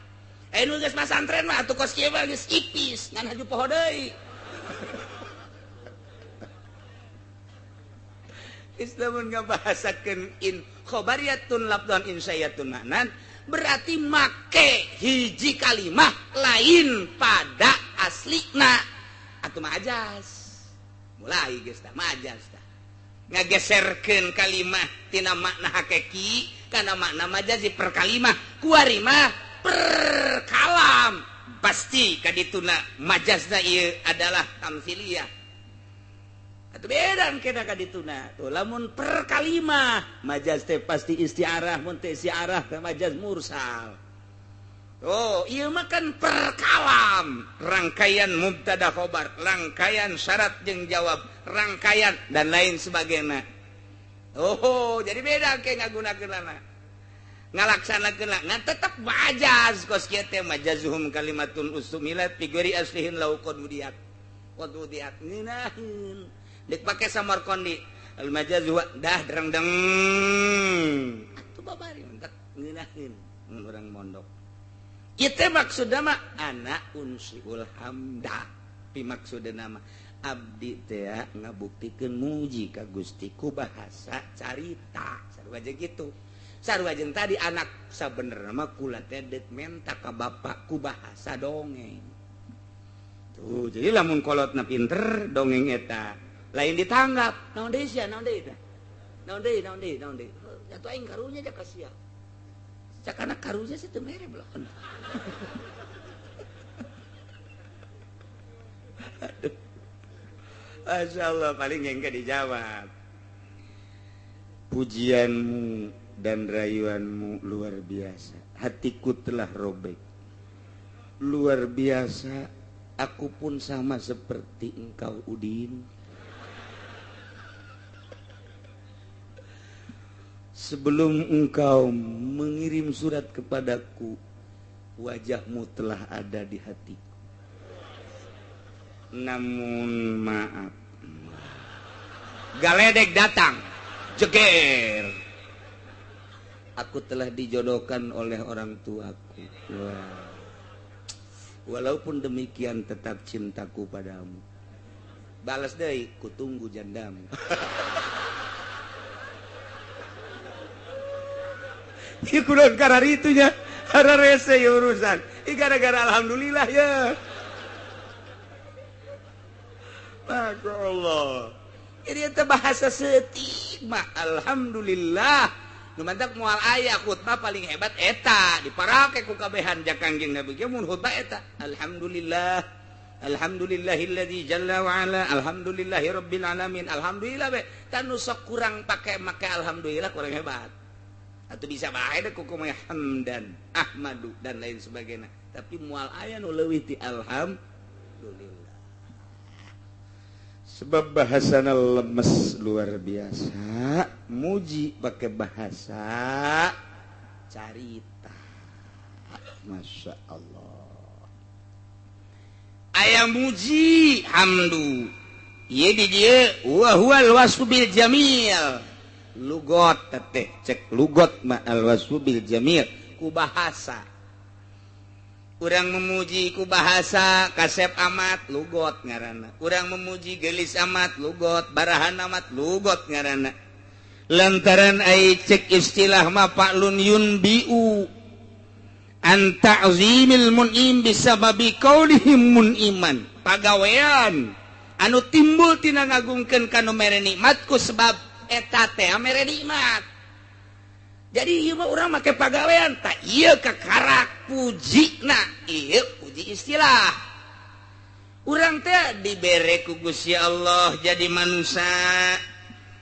Nu geus masantren mah atuh kos kieu mah geus ipis ngan haju poho deui. Islamun ngabahasakeun in khobariyatun lafdhan insyayatun ma'nan berarti make hiji kalimah lain pada aslina atuh majas. Mulai geus tah majas tah. Ngageserkeun kalimah tina makna hakiki kana makna majazi per kalimah kuari mah per kalam pasti kadituna majazna ieu adalah tamsiliyah atuh beda kena kadituna tuh lamun per kalimah majaz teh pasti isti'arah mun teh isti'arah teh majaz mursal. Oh ieu mah kan per kalam rangkaian mubtada khobar rangkaian syarat jeung jawab rangkaian dan lain sebagainya. Oh jadi beda ke ngagunakeunana ngalaksanakeun ngan tetep majaz kos kieu teh majazuhum kalimatun usumilat fi ghairi aslihin law qad wudiat ngeunaheun deuk pake Samarkandi al majaz wa dah drengdeng atuh babari entek ngeunaheun mun urang mondok ieu teh maksudna mah ana unsiul hamda pi maksudna mah abdi teh ngabuktikeun muji ka Gusti ku bahasa carita sarua jeung kitu. Sarua jeung tadi anak sabenerna mah kula teh deuk menta ka bapak ku bahasa dongeng. Tuh, jadi lamun kolotna pinter dongeng eta lain ditanggap. Naon deui sia, naon deui teh? Naon deui, naon deui, naon deui. Atuh aing karunya ja ka sia. Cakana karunya sih teu mere belakon. Aduh. Masyaallah paling engke dijawab. Pujianmu dan rayuanmu luar biasa. Hatiku telah robek. Luar biasa, aku pun sama seperti engkau Udin. Sebelum engkau mengirim surat kepadaku, wajahmu telah ada di hatiku. Namun maaf, galedek datang, jeger. Aku telah dijodohkan oleh orang tuaku. Wah. Walaupun demikian tetap cintaku padamu. Balas deui, kutunggu jandamu. Ieu kunaon kararitu nya hararese ieu urusan. Ih gara-gara alhamdulillah ya. Masya Allah. Jadi itu bahasa setik mah alhamdulillah. Nu mantak moal aya khutbah paling hebat eta diparake ku kabehan ja Kangjeng Nabi ge mun khutbah eta alhamdulillah. Alhamdulillahilladzi jalla wa ala alhamdulillahi rabbil alamin. Alhamdulillah be tanu sok kurang pake make alhamdulillah kurang hebat. Atau bisa bae ku kumaha hamdan ahmadu dan lain sebagainya. Tapi moal aya nu leuwih ti alhamdulillah. Sebab bahasana lemes luar biasa, muji pakai bahasa carita. Masya Allah. Aya muji hamdu. Ieu di dieu wa huwal wasfu bil jamil. Lugot teteh cek lugot ma al wasfu bil jamil ku bahasa. Urang memuji ku bahasa kasep amat lugot ngaranna. Urang memuji gelis amat lugot, barahan amat lugot ngaranna. Lantaran ai cek istilah ma fa'lun yunbiu an ta'zimil mun'im bisababi qaulihim mun'iman. Pagawean anu timbul tina ngagungkeun ka nu mere nikmat ku sebab eta teh mere nikmat. Jadi ieu mah urang make pagawean tak ieu kakarak pujina ieu puji istilah. Urang teh dibere ku Gusti Allah jadi manusia,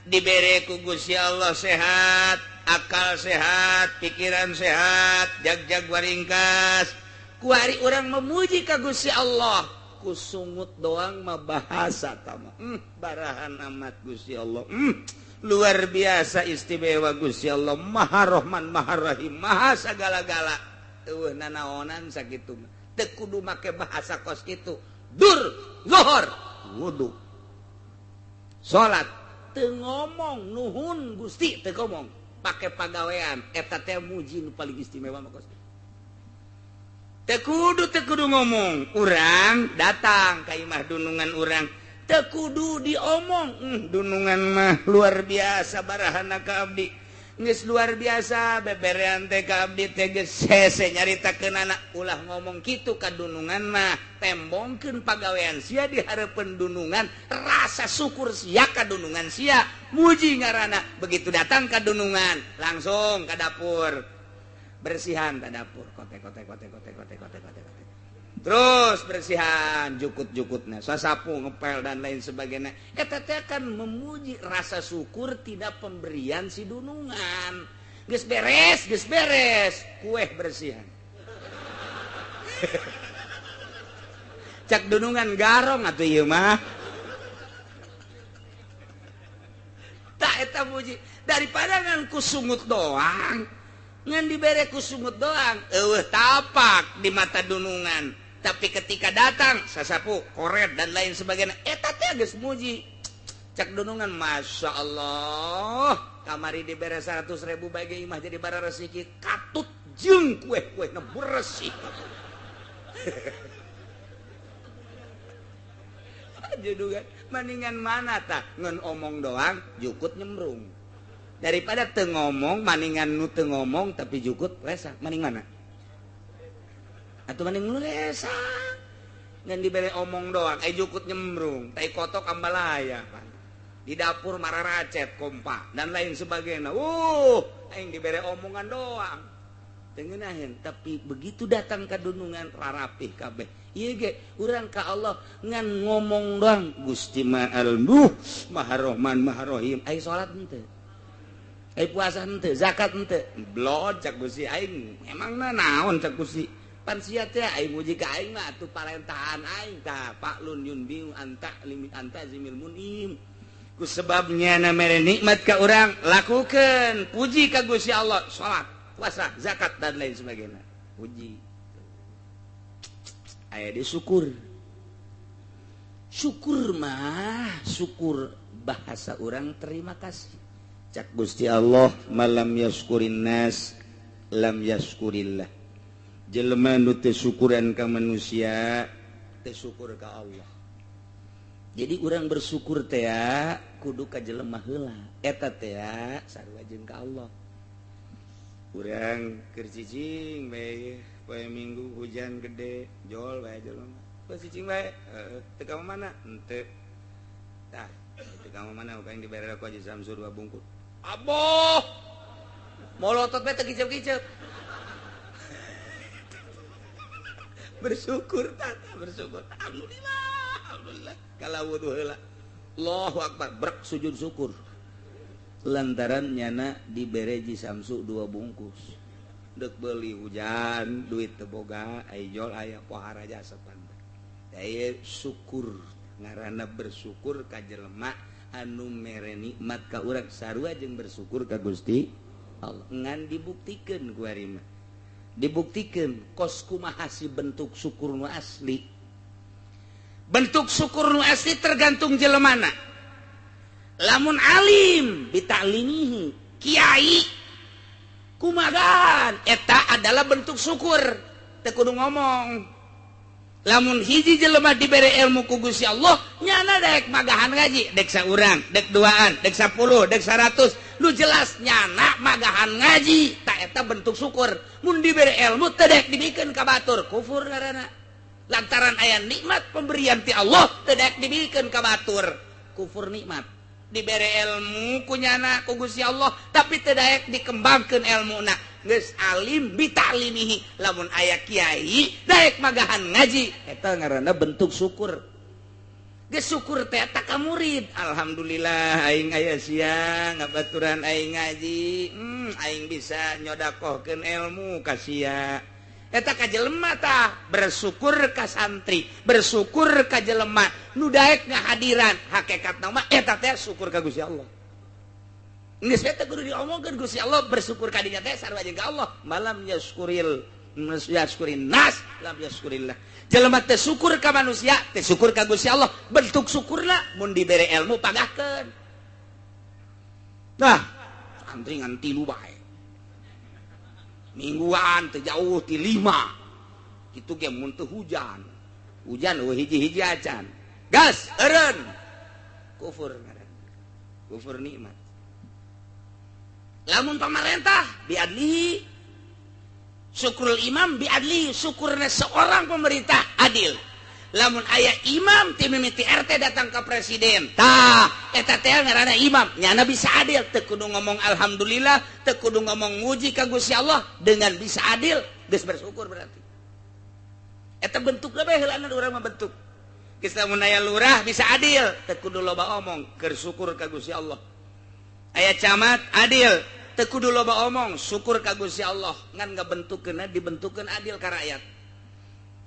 dibere ku Gusti Allah sehat, akal sehat, pikiran sehat, jag-jag waringkas. Kuari urang memuji ka Gusti Allah, ku sungut doang mah bahasa tama. Barahan amat Gusti Allah. Luar biasa istimewa Gusti Allah, Maha Rahman, Maha Rahim, Maha sagala-gala. Eueuh nanaonan sakitu mah. Teu kudu make bahasa kos kitu. Dur, zuhur, wudu. Salat teu ngomong nuhun Gusti teu ngomong, pake pagawean eta teh muji nu paling istimewa mah kos kitu. Teu kudu ngomong, urang datang ka imah dunungan urang. Teu kudu diomong, dunungan mah luar biasa barahana ka abdi. Geus luar biasa beberean teh ka abdi teh geus hese nyaritakeunana ulah ngomong kitu ka dunungan mah, tembongkeun pagawean sia di hareupeun dunungan, rasa syukur sia ka dunungan sia, muji ngaranna. Begitu datang ka dunungan, langsung ka dapur. Bersihan ka dapur, kote kote kote kote kote kote kote. Terus bersihan jukut-jukutnya, sasapu, ngepel dan lain sebagainya. Eta teh kan memuji rasa syukur tidak pemberian si dunungan. Geus beres, kueh bersihan. Cak dunungan garong atuh ieu mah. Tak eta muji daripada ngan ku sungut doang. Ngan dibere ku sungut doang, eueuh tapak di mata dunungan. Tapi ketika datang sasapu, koret dan lain sebagainya, eta teh geus muji. Cak dunungan, masya Allah, kamari dibere 100.000 bagi imah jadi bara resiki, katut jeung kue-kue na bersih. Judungan, maningan mana tah ngan omong doang, jukut nyemrung. Daripada teu ngomong, maningan nu teu ngomong tapi jukut resa, maning mana? Atau maning nu resa. Ngan dibere omong doang, jukut nyemrung, tai kotok ambalaya pan. Di dapur mararacet kompa dan lain sebagainya. Aing dibere omongan doang. Teu ngeunaheun, tapi begitu datang ka dunungan rarapih kabeh. Ieu ge urang ka Allah ngan ngomong doang, Gusti Maha Maha Rahman Maha Rahim. Ai salat henteu. Ai puasa henteu, zakat henteu. Blod cak Gusti aing, emangna naon cak Gusti? Pan sia teh aing muji ka aing mah atuh parentahan aing tah fa'lun yunbiu anta limit anta zimil munim. Ku sebabnya na mere nikmat ka urang lakukeun, puji ka Gusti Allah, salat, puasa, zakat dan lain sebagainya. Puji. Aya di syukur. Syukur mah, syukur bahasa urang terima kasih. Cak Gusti Allah malam yaskurin nas lam yaskurillah. Jelema nu teu syukuran ka manusia teu syukur ka Allah. Jadi urang bersyukur teh kudu ka jelema heula. Eta teh sarua jeung ka Allah. Urang keur cicing bae poe Minggu hujan gede jol bae jelema. Poe cicing bae heeh teu ka mana? Henteu. Tah, teu ka mana ku aing dibere ku Haji Samsu 2 bungkus. Aboh. Molotot bae teu kicep-kicep. Bersyukur tata, bersyukur. Alhamdulillah, alhamdulillah. Kalau wudu heula. Allahu akbar, brek sujud syukur. Lantaran nyana dibere Ji Samsu 2 bungkus. Dek beli hujan, duit teu boga, ai jol aya pohara jasa pantai. Daya syukur, ngaranna bersyukur ka jelema anu mere nikmat ka urang sarua jeung bersyukur ka Gusti Allah. Ngan dibuktikeun ku ari mah. Dibuktikeun kos kumaha si bentuk syukur nu asli. Bentuk syukur nu asli tergantung jelemana. Lamun alim bitaklimihi kiai kumagan eta adalah bentuk syukur teu kudu ngomong. Lamun hiji jelema dibere ilmu ku Gusti Allah nyana daek magahan ngaji dek saurang dek duaan dek 10 dek 100 nu jelas nyana magahan ngaji ta eta bentuk syukur. Mun dibere ilmu teu daek dibikeun ka batur kufur ngaranna. Lantaran aya nikmat pemberian ti Allah teu daek dibikeun ka batur kufur nikmat. Dibere ilmu kunyana ku Gusti Allah tapi teu daek dikembangkeun ilmuna geus alim bitaklimihi. Lamun aya kiai daek magahan ngaji eta ngaranna bentuk syukur. Geus syukur teh eta ka murid alhamdulillah aing aya sia ngabaturan aing ngaji aing bisa nyodakohkeun ilmu ka sia. Eta ka jelema tah bersyukur ka santri, bersyukur ka jelema nu daek ngahadiran hakikatna mah eta teh syukur ka Gusti Allah. Geus eta kudu diomongkeun Gusti Allah bersyukur ka dinya teh sarua jeung ka Allah. Malam yaskuril yaskurin nas lam yaskurillah. Jelema teh syukur ka manusia, teh syukur ka Gusti Allah. Bentuk syukurna mun dibere ilmu pagahkeun. Nah, santri ngan 3 bae. Mingguan teu jauh ti 5 kitu ge mun teu hujan. Hujan eueuh hiji-hiji acan. Gas eureun. Kufur ngaranna. Kufur nikmat. Lamun pamarentah biadlihi syukrul imam biadlihi syukurna seorang pemerintah adil. Lamun aya imam ti mimiti RT datang ke presiden tah eta teh ngaranna imam nyana bisa adil teu kudu ngomong alhamdulillah teu kudu ngomong muji ka Gusti Allah dengan bisa adil geus bersyukur berarti eta bentukna bae heulana urang mah bentuk geus lamun aya lurah bisa adil teu kudu loba omong keur syukur ka Gusti Allah. Aya camat adil teu kudu loba omong syukur ka Gusti Allah ngan ngabentukkeunna dibentukkeun adil ka rakyat.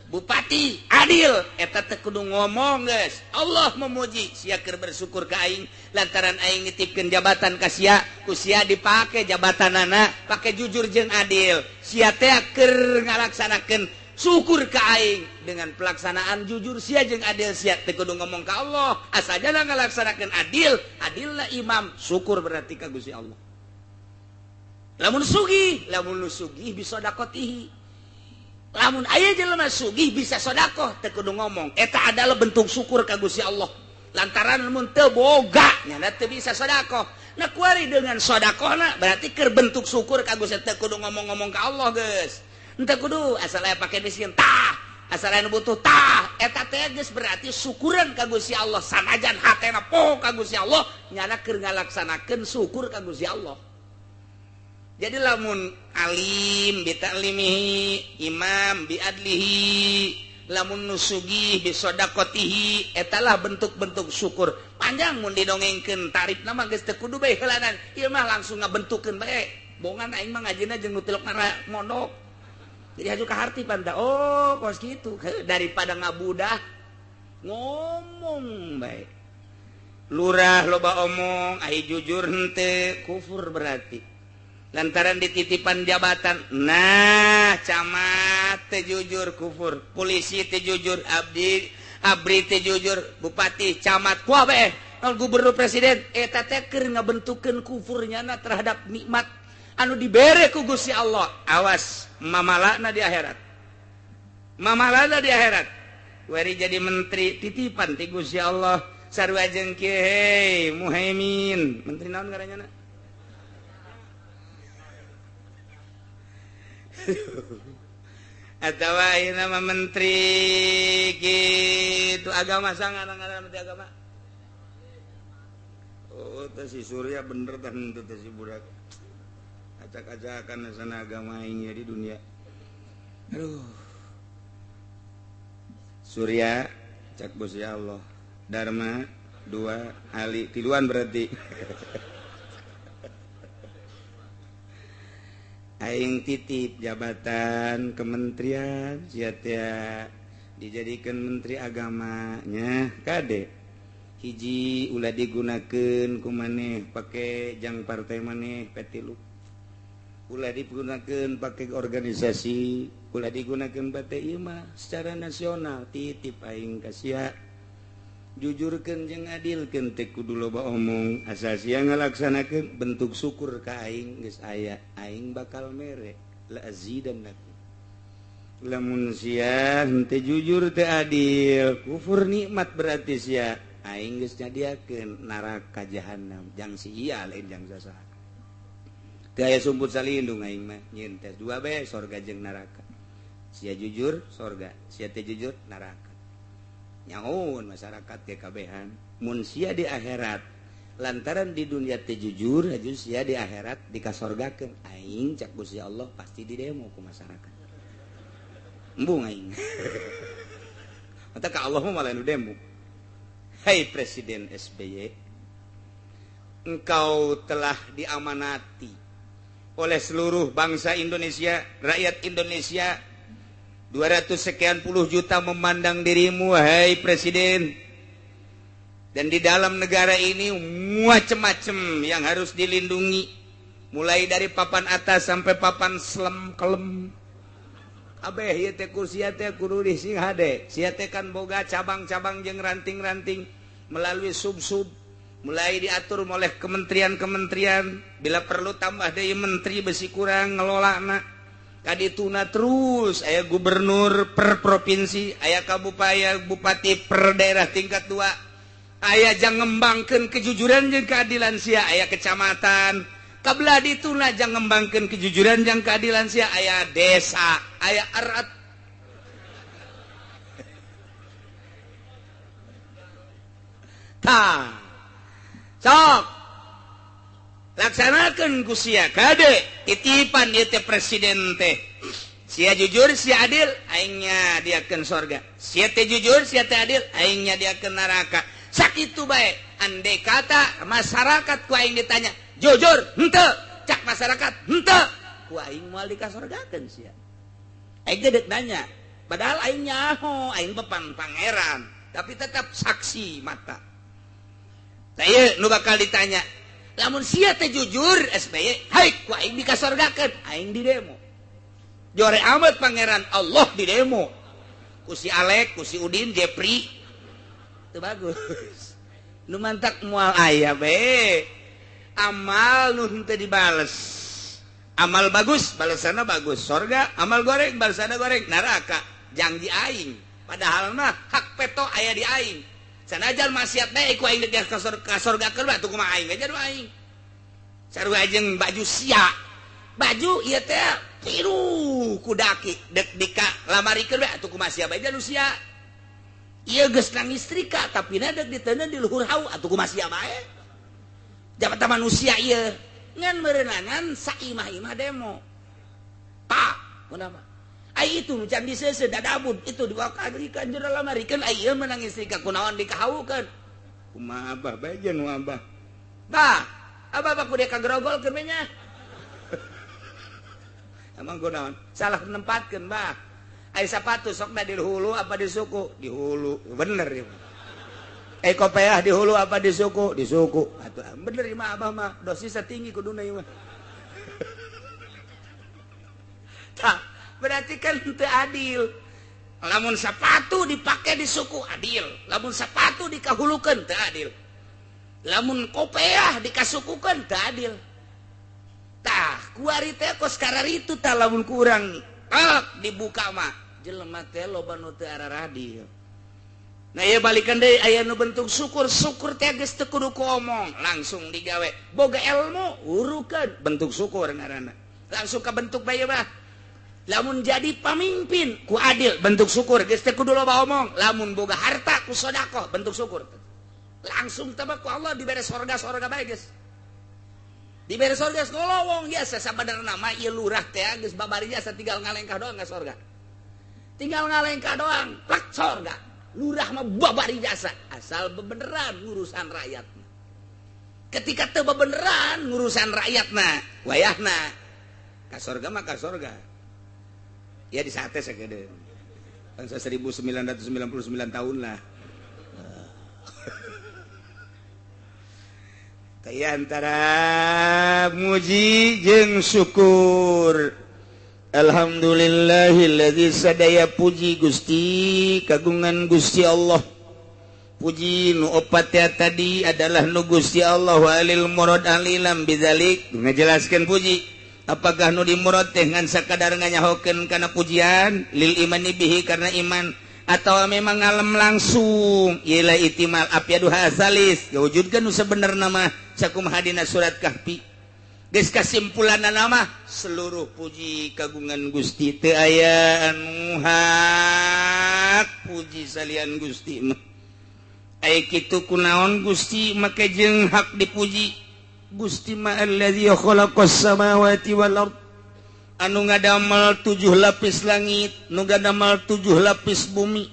Bupati adil eta teu kudu ngomong geus Allah memuji sia keur bersyukur ka aing lantaran aing nitipkeun jabatan ka sia ku sia dipake jabatanana pake jujur jeung adil sia teh keur ngalaksanakeun syukur ka aing dengan pelaksanaan jujur sia jeung adil sia teu kudu ngomong ka Allah asajana ngalaksanakeun adil adilna imam syukur berarti ka Gusti Allah. Lamun sugih lamun nu sugih bisa dakotihi lamun aya jelema sugih bisa sodakoh teu kudu ngomong eta adalah bentuk syukur ka Gusti Allah lantaran mun teu boga nyana teu bisa sodakoh. Nah kuari dengan sodakohna berarti keur bentuk syukur ka Gusti teu kudu ngomong-ngomong ka Allah geus henteu kudu asal aya pake miskin tah asal aya nu butuh tah eta teh geus berarti syukuran ka Gusti Allah sanajan hatena poho ka Gusti Allah nyana keur ngalaksanakeun syukur ka Gusti Allah. Jadi lamun alim bitaklimihi imam biadlihi lamun nusugih bisodaqotihi etalah bentuk-bentuk syukur. Panjang mun didongengkeun tarifna mah geus teu kudu bae heulanan ieu mah langsung ngabentukkeun bae. Bongan aing mah ngajina jeung nu tilok mondok. Jadi haju ka harti panta oh kos kitu daripada ngabudah ngomong bae. Lurah loba omong ai jujur henteu kufur berarti. Lantaran dititipan jabatan nah camat teu jujur kufur polisi teu jujur abdi abri teu jujur bupati camat kuah bae gubernur presiden eta teh keur ngabentukkeun kufurnyana terhadap nikmat anu dibere ku Gusti Allah. Awas mamalana di akhirat mamalana di akhirat wari jadi menteri titipan ti Gusti Allah sarua jeung kieu hei Muhaimin menteri naon ngaranna? Atau ayeuna mah menteri gitu agama sangat ngaran menteri agama. Oh, teh si Surya bener teh henteu teh si budak. Acak-acakan sana agama aing di dunia. Aduh. Surya cak bos ya Allah. Dharma 2 Ali tiluan berarti. Aing titip jabatan kementerian sia teh dijadikan menteri agamanya kade. Hiji ulah digunakeun ku maneh pake jang partai maneh P3, ulah digunakeun pake organisasi, ulah digunakeun pake ieu mah secara nasional titip aing ka sia. Jujurkeun jeung adilkeun teh kudu loba omong asal sia ngalaksanakeun bentuk syukur ka aing geus aya aing bakal mere la azidannakum. Lamun sia henteu jujur teu adil kufur nikmat berarti sia aing geus nyadiakeun neraka jahanam jang si iya lain jang sasaha. Teu aya sumput salindung aing mah nyieun tes dua bae sorga jeung neraka. Sia jujur sorga, sia teu jujur neraka. Nyaun masyarakat ge kabehan mun sia di akhirat lantaran di dunia teu jujur aju sia di akhirat dikasorgakeun aing cak Gusti Allah pasti di demo ku masyarakat. Embung aing. Mata ka Allah mah malah nu demo. Hai Presiden SBY, engkau telah diamanati oleh seluruh bangsa Indonesia, rakyat Indonesia 200 sekian puluh juta memandang dirimu, hai Presiden. Dan di dalam negara ini macem-macem yang harus dilindungi, mulai dari papan atas sampai papan selem kelem. Abeh ieu teh kursi teh kudu dising hade. Sia teh kan boga cabang-cabang jeung ranting-ranting melalui sub-sub, mulai diatur oleh kementerian-kementerian, bila perlu tambah deui menteri besi kurang ngelolana. Kadituna terus aya gubernur per provinsi, aya kabupaten, bupati per daerah tingkat 2, aya jang ngembangkeun kejujuran jeung keadilan sia, aya kecamatan. Kabelah dituna jang ngembangkeun kejujuran jeung keadilan sia, aya desa, aya erat. Tah. Sok laksanakeun ku sia kade titipan ieu teh presiden teh. Sia jujur sia adil aing nyadiakeun sorga. Sia teh jujur sia teh adil aing nyadiakeun neraka. Sakitu bae andai kata masyarakat ku aing ditanya jujur henteu cak masyarakat henteu ku aing moal dikasorgakeun sia. Aing teh deuk nanya padahal aing nyaho aing bepan pangeran tapi tetap saksi mata. Tah ieu nu bakal ditanya lamun sia teh jujur SBY hai ku aing dikasorgakeun aing di demo. Jore amat pangeran Allah di demo ku si Alek ku si Udin Jepri teu bagus. Nu mantak moal aya bae amal nu henteu dibales. Amal bagus balesanna bagus sorga, amal goreng balesanna goreng neraka. Jang di aing padahal mah hak peto aya di aing. Sanajan maksiat bae ku aing deuk ka sorgakeun batu kumaha aing aja nu aing. Sarua jeung baju sia. Baju ieu teh tiru ku daki deuk dika lamarikeun bae atuh kumaha sia bae nu sia. Ieu geus nang istrika tapi na deuk diteundeun di luhur hau atuh kumaha sia bae. Jabatan manusia ieu ngan meureunangan saimah-imah demo. Pak, kunaon? Ai itu can diseuseuh dadabud itu diwakadrikeun jero lamarikeun ai ieu menang istrika kunaon dikahawukeun. Kumaha abah bae jeung nu abah. Bah, abah mah kudu kagrogolkeun we nya. Emang kunaon? Salah nempatkeun bah. Ai sapatu sokna di hulu apa di suku? Di hulu. Bener ieu. Ai kopeah di hulu apa di suku? Di suku. Atuh bener ieu mah abah mah dosisna tinggi kuduna ieu mah. Tah, berarti kan teu adil. Lamun sapatu dipake di suku adil, lamun sapatu dikahulukeun teu adil. Lamun kopeah dikasukukeun teu adil. Tah, kuari teh kos kararitu tah lamun kurang tak dibuka mah jelema teh loba nu teu araradil. Nah ieu balikan deui aya nu bentuk syukur, syukur teh geus teu kudu omong, langsung digawe. Boga ilmu urukeun bentuk syukur ngaranna. Langsung kabentuk bae mah. Lamun jadi pamimpin ku adil bentuk syukur, geus teu kudu loba omong. Lamun boga harta ku sedekah bentuk syukur. Langsung teh ku Allah dibere sorga-sorga bae geus. Dibere sorga ngolowong biasa sabenerna mah ieu lurah teh geus babari jasa tinggal ngalengkah doang ka sorga. Tinggal ngalengkah doang, plak sorga. Lurah mah babari jasa asal bebeneran ngurusan rakyat. Ketika teu bebeneran ngurusan rakyatna, wayahna ka sorga mah ka sorga. Ya di sate sakedeun. Bangsa 1999 tahun lah. Kaya antara muji jeung syukur. Alhamdulillahilladzi sadaya puji Gusti kagungan Gusti Allah. Puji nu opat ya tadi adalah nu Gusti Allah walil murad alilam bidzalik ngajelaskeun puji. Apakah nu dimurad teh ngan sakadar nganyahokeun kana pujian lil imani bihi karena iman atau memang ngalem langsung ialah itimal afyadu hasalis wujudkeun nu sebenarna mah sakumaha dina surat Kahfi. Geus kasimpulanna mah seluruh puji kagungan Gusti teu aya anu hak puji salian Gusti mah. Ai kitu kunaon Gusti make jeung hak dipuji. Gusti ma allazi khalaqas samawati wal ard anu ngadamel 7 lapis langit, nu ngadamel 7 lapis bumi.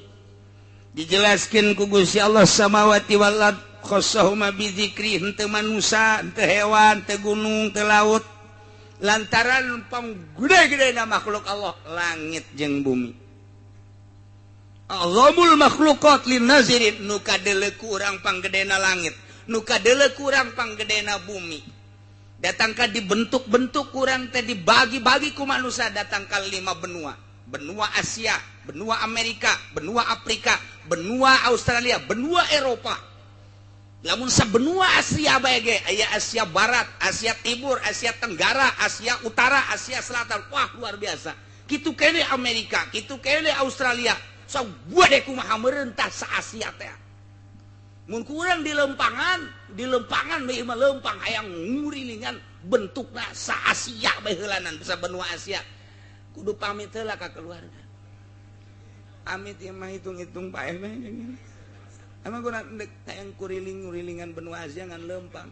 Dijelaskeun ku Gusti Allah samawati wal ard khassahuma bi dzikri, henteu manusa, henteu hewan, henteu gunung, henteu laut. Lantaran panggede-gedena makhluk Allah langit jeung bumi. Azamul makhluqat lin nazirin, nu kadeuleu ku urang panggedena langit, nu kadeuleu ku urang panggedena bumi. Datangka dibentuk-bentuk kurang teh dibagi-bagi ku manusia, datangka 5 benua. Benua Asia, benua Amerika, benua Afrika, benua Australia, benua Eropa. Lamun sabenua Asia bae ge aya Asia Barat, Asia Timur, Asia Tenggara, Asia Utara, Asia Selatan. Wah, luar biasa. Kitu kene Amerika, kitu kene Australia. Sok gede kumaha meurentah sa Asia teh. Mun kurang di lempangan bae mah lempang hayang ngurilingan bentukna sa Asia bae heulanan sa benua Asia. Kudu pamit heula ka keluarga. Amit ieu mah hitung-hitung paeh bae. Emang gua ndek hayang kuriling-ngurilingan benua Asia ngan lempang.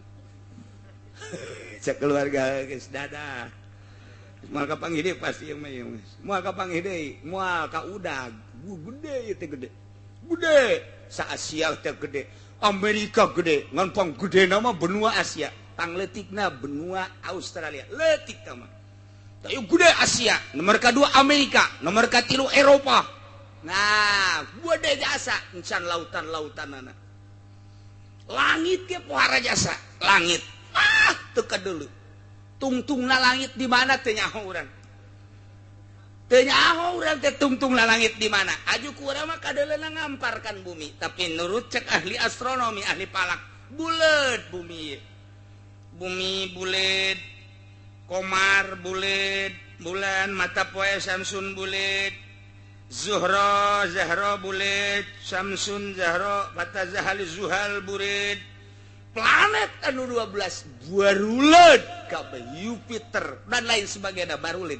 Cek keluarga geus dadah. Moal kapanggih deui pasti ieu mah ieu geus. Moal kapanggih deui, moal ka udag. Gede ieu teh gede. Gede sa Asia teh gede. Amerika gede, ngan pang gedena mah benua Asia, pangleutikna benua Australia. Leutik tah mah. Tayu gede Asia, nomor kadua Amerika, nomor katilu Eropa. Nah, gede jasa encan lautan-lautanana. Langit ge pohara jasa, langit. Ah, teu kadeuleu. Tungtungna langit di mana teu nyaho urang. Teu nyaho urang teh tungtungna langit di mana. Aju ku urang mah kadeuleuna ngamparkan bumi, tapi nurut cek ahli astronomi, ahli falak, buleut bumi. Bumi buleut, komar buleut, bulan mata poe Samsun buleut. Zuhra, Zahra buleut, Samsun Zahra, mata Zahal Zuhal buleut. Planet anu 12 baruleut kabeh Jupiter dan lain sebagainya baruleut.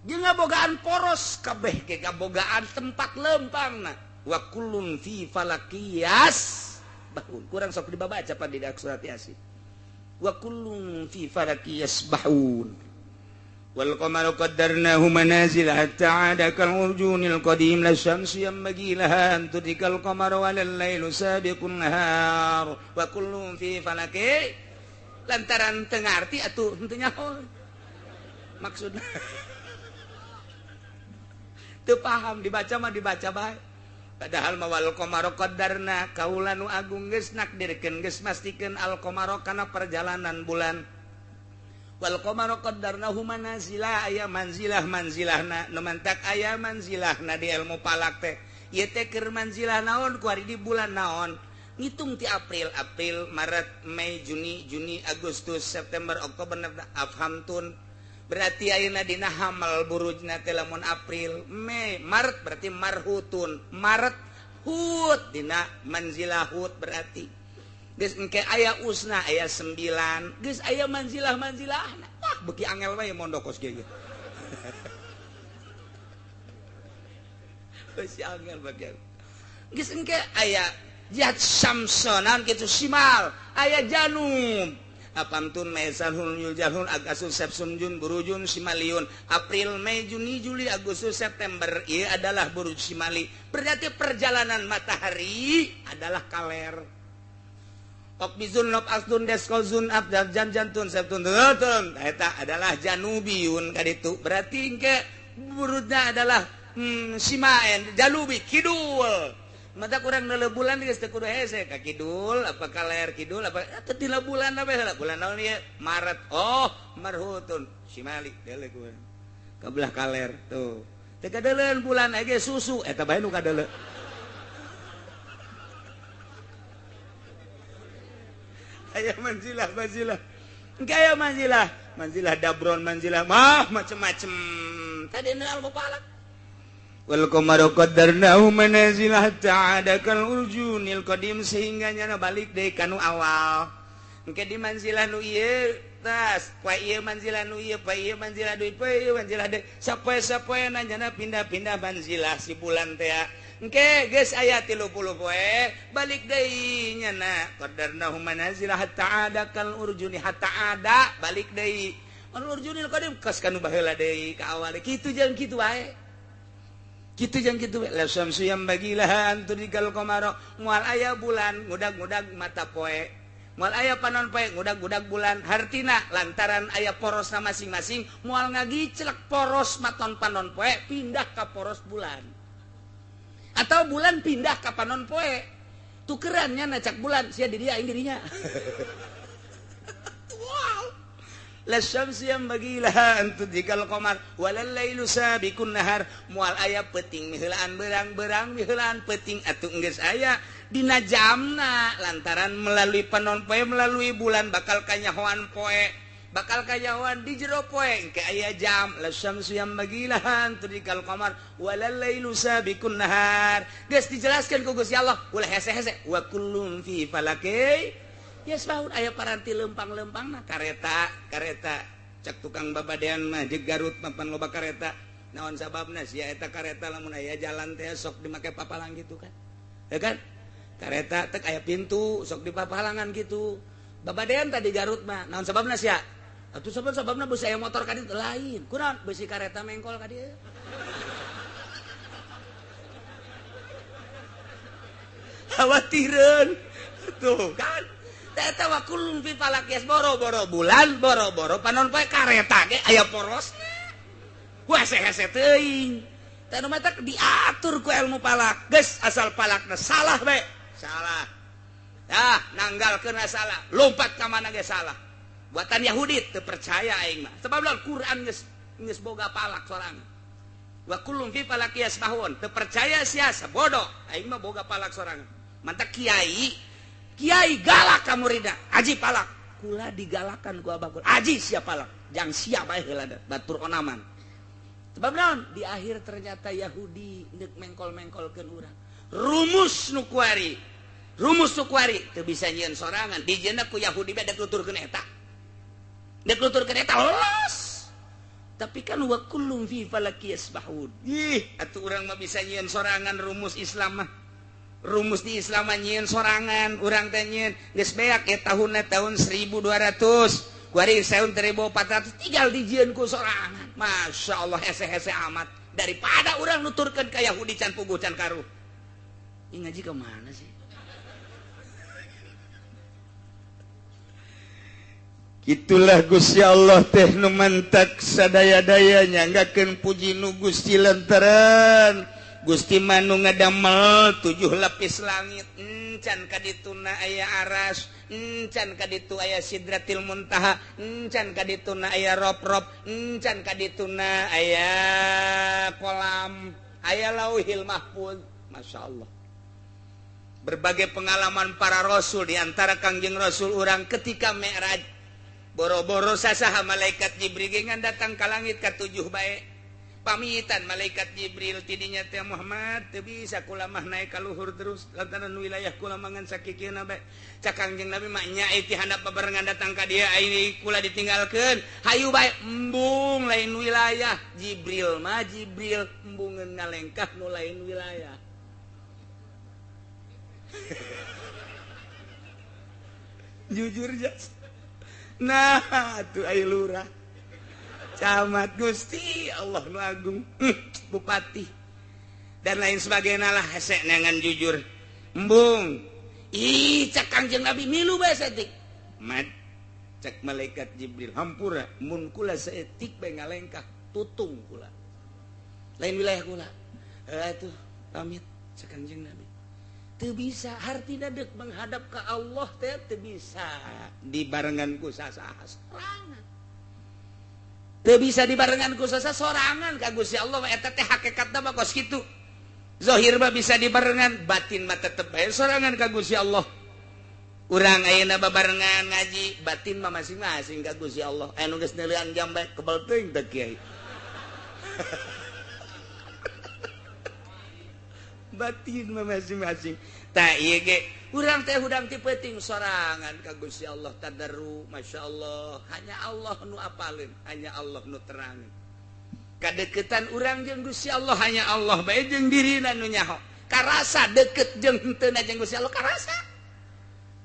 Jeung ngabogaan poros kabeh ge ngabogaan tempat lempangna. Wa kullun fi falakiyas bahun. Kurang sok dibaca pan di surat Yasin. Wa kullun fi falakiyas bahun. Wal qamaru qaddarnahu manazila hatta 'ada kal urjunil qadim la syamsu yanbaghi laha an tudrikal qamara wal lailu sabiqun nahar wa kullun fi falaki. Lantaran teu ngarti atuh henteu nyaho maksudna. Teu paham dibaca mah dibaca bae. Padahal mah wal qamaru qaddarna kaula nu agung geus nakdirkeun geus mastikeun al qamaru kana perjalanan bulan. Wal qamaru qaddarnahu manazila aya manzilah manzilahna nu mantak aya manzilahna di ilmu falak teh ieu teh keur manzilah naon kuari di bulan naon ngitung ti April, April, Maret, Mei, Juni, Juni, Agustus, September, Oktober, November, afhamtun berarti ayeuna dina hamal burujna teh lamun April, Mei, Maret berarti marhutun, Maret hut dina manzilah hut berarti geus engke aya usna aya 9 geus aya manzilah-manzilahna. Wah beuki angel wae mondok kos ge. Besi angel bagian. Geus engke aya jihad Samsonan kitu simal, aya janub. Apamtun Mesanhun Yuljahun Agasus Sepsun Jun Burujun Simaliun April Mei Juni Juli Agustus September ieu adalah buruj Simali. Berarti perjalanan matahari adalah kaler. Okbizun Nob Asdun Deskozun Abdal Jan Jantun Septun Tun eta adalah Janubiyun kaditu. Berarti engke burujna adalah Simaen Janubi kidul. Mata kurang nele bulan geus teu kudu hese ka kidul apa kaler kidul apa teu dina bulan apa heula bulan naon ieu Maret oh marhutun Simali deuleu ku ka belah kaler tuh teu kadeuleun bulan ge susu eta bae nu kadeuleu aya manzilah manzilah engke aya manzilah manzilah dabron manzilah mah macem-macem tadi nu al-mupalak wal qamaru qaddarnahu manazil hatta ada kal urjunil qadim sehingga nyana balik deui kanu awal engke di manzilah nu ieu tas poe ieu manzilah nu ieu poe ieu manzilah deui poe ieu manzilah deui sapoe-sapoena nyana pindah-pindah manzilah si bulan teh engke geus aya 30 poe balik deui nyana qaddarnahu manazil hatta ada kal urjuni hatta ada balik deui al urjunil qadim kos kanu baheula deui ka awal kitu jeung kitu wae kitu jeung kitu la syamsu yang bagilaha antudikal qamara moal aya bulan ngudag-ngudag mata poe moal aya panon poe ngudag-ngudag bulan hartina lantaran aya porosna masing-masing moal ngagiclek poros maton panon poe pindah ka poros bulan atau bulan pindah ka panon poe tukerannya nacak bulan sia di dia aing di dinya. La syamsu yang bagilaha antudikal qamar walal lailu sabiqun nahar moal aya peuting miheulaan berang-berang miheulaan peuting atuh geus aya dina jamna lantaran melalui panon poe melalui bulan bakal kanyahoan poe bakal kanyahoan di jero poe engke aya jam la syamsu yang bagilaha antudikal qamar walal lailu sabiqun nahar geus dijelaskeun ku Gusti Allah ulah hese-hese wa kullun fi falaki yasbahun aya paranti lempang-lempangna kareta kareta cak tukang babadean mah jeung Garut mapan loba kareta naon sababna sia eta kareta lamun aya jalan teh sok dimake papalang gitu kan ya kan kareta teh aya pintu sok dipapalangan gitu babadean tadi Garut mah naon sababna sia atuh sabab-sababna beusi aya motor ka ditu lain kunaon beusi kareta mengkol ka dieu khawatireun tuh kan eta wa kullun fi falak yas boro-boro bulan boro-boro panon poe kareta ge aya porosna wah hese-hese teuing teh nu matak diatur ku ilmu falak geus asal falakna salah bae salah dah nanggalkeun salah lompat ka mana ge salah buatan Yahudi teu percaya aing mah sebab Al-Qur'an geus boga falak sorangan wa kullun fi falak yasbahun teu percaya sia sabodo aing mah boga falak sorangan mantak kiai kiai galak ka muridna aji palak kula digalakan ku abah kula aji sia palak jang sia bae heula batur onaman sebab naon di akhir ternyata Yahudi deuk mengkol-mengkolkeun urang rumus nu kuari teu bisa nyieun sorangan dijieunna ku Yahudi bae dek nuturkeun eta los tapi kan wa kullum fi falaki yasbahun ih atuh urang mah bisa nyieun sorangan rumus Islam mah rumus di Islam nyieun sorangan urang teh nyieun geus beak ya tahunna tahun 1200 kuari tahun 1400 tinggal dijieun ku sorangan Masya Allah hese-hese amat daripada urang nuturkeun ka Yahudi can puguh can karuh ini ngaji ke mana sih Itulah Gusti Allah teh nu mantak sadaya-daya nyanggakeun puji nu Gusti lantaran Gusti manu ngadamel 7 lapis langit encan kadituna aya aras encan kaditu aya sidratil muntaha encan kadituna aya rob-rob encan kadituna aya kolam aya lauhil mahfuz. Masya Allah berbagai pengalaman para rasul diantara Kangjeng Rasul urang ketika Mi'raj boro-boro sasaha malaikat Jibril ngan datang ka langit ka 7 bae. Pamitan malaikat Jibril tidinya teh Muhammad teu bisa kula mah naik ka luhur terus lantaran wilayah kula mangan sakikieuna bae. Cak Kangjeng Nabi mah nya ti handap babarengan datang ka dia ai kula ditinggalkeun. Hayu bae embung lain wilayah. Jibril mah Jibril embungeun ngalengkah nu lain wilayah. Jujur jas. Nah atuh ai lurah camat Gusti Allah nu agung, bupati dan lain sebagainya lah hese nengan jujur embung. Ih cak Kangjeng Nabi milu bae saeutik. Mat cak malaikat Jibril hampura mun kula saeutik bae ngalengkah tutung kula lain wilayah kula. Atuh pamit cak Kangjeng Nabi. Teu bisa hartina deuk menghadap ka Allah teh teu bisa dibarengan ku sasaha sorangan. Teu bisa dibarengan ku sasaha sorangan ka Gusti Allah eta teh hakikatna mah kos kitu. Zahir mah bisa dibarengan, batin mah tetep bae sorangan ka Gusti Allah. Urang ayeuna babarengan ngaji, batin mah masing-masing ka Gusti Allah. Anu geus neuleuan jam bae kebel teuing teh kiai. Batin mah masing-masing. Tah ieu ge urang teh hudang ti peuting sorangan ka Gusti Allah tadarru masyaallah hanya Allah nu apaleun, hanya Allah nu terang. Kadeukeutan urang jeung Gusti Allah hanya Allah bae jeung dirina nu nyaho. Karasa deukeut jeung henteu jeung Gusti Allah karasa.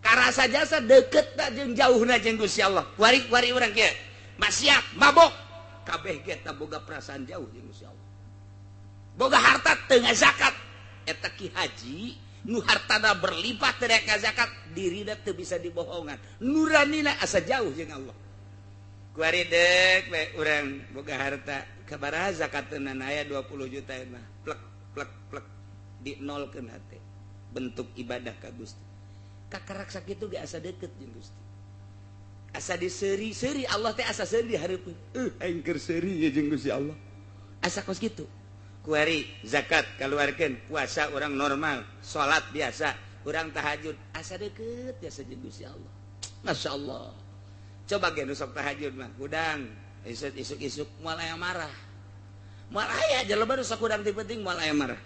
Karasa jasa deukeut jeung jauhna jeung Gusti Allah. Wari-wari urang kieu maksiat mabok kabeh ge tah boga perasaan jauh jeung Gusti Allah. Boga harta teu ngazakat eta ki haji nu hartana berlipat teu zakat dirina teu bisa dibohongan nuranina asa jauh jeung Allah. Kuari deuk we urang boga harta kabaraha zakatna aya 20 juta mah plek plek plek di nolkeun hate bentuk ibadah ka Gusti. Kakarak sakitu ge asa deukeut jeung Gusti. Asa diseuri-seuri Allah teh asa seuri di hareupeun. Aing keur seuri jeung Gusti Allah. Asa kos kitu. Kuari zakat keluarkan, puasa orang normal, salat biasa, orang tahajud asa deket biasa jeung Gusti Allah. Masya Allah. Coba ge nu sok tahajud mah hudang isuk-isuk moal aya marah. Moal aya jelema nu sok hudang ti penting moal aya marah.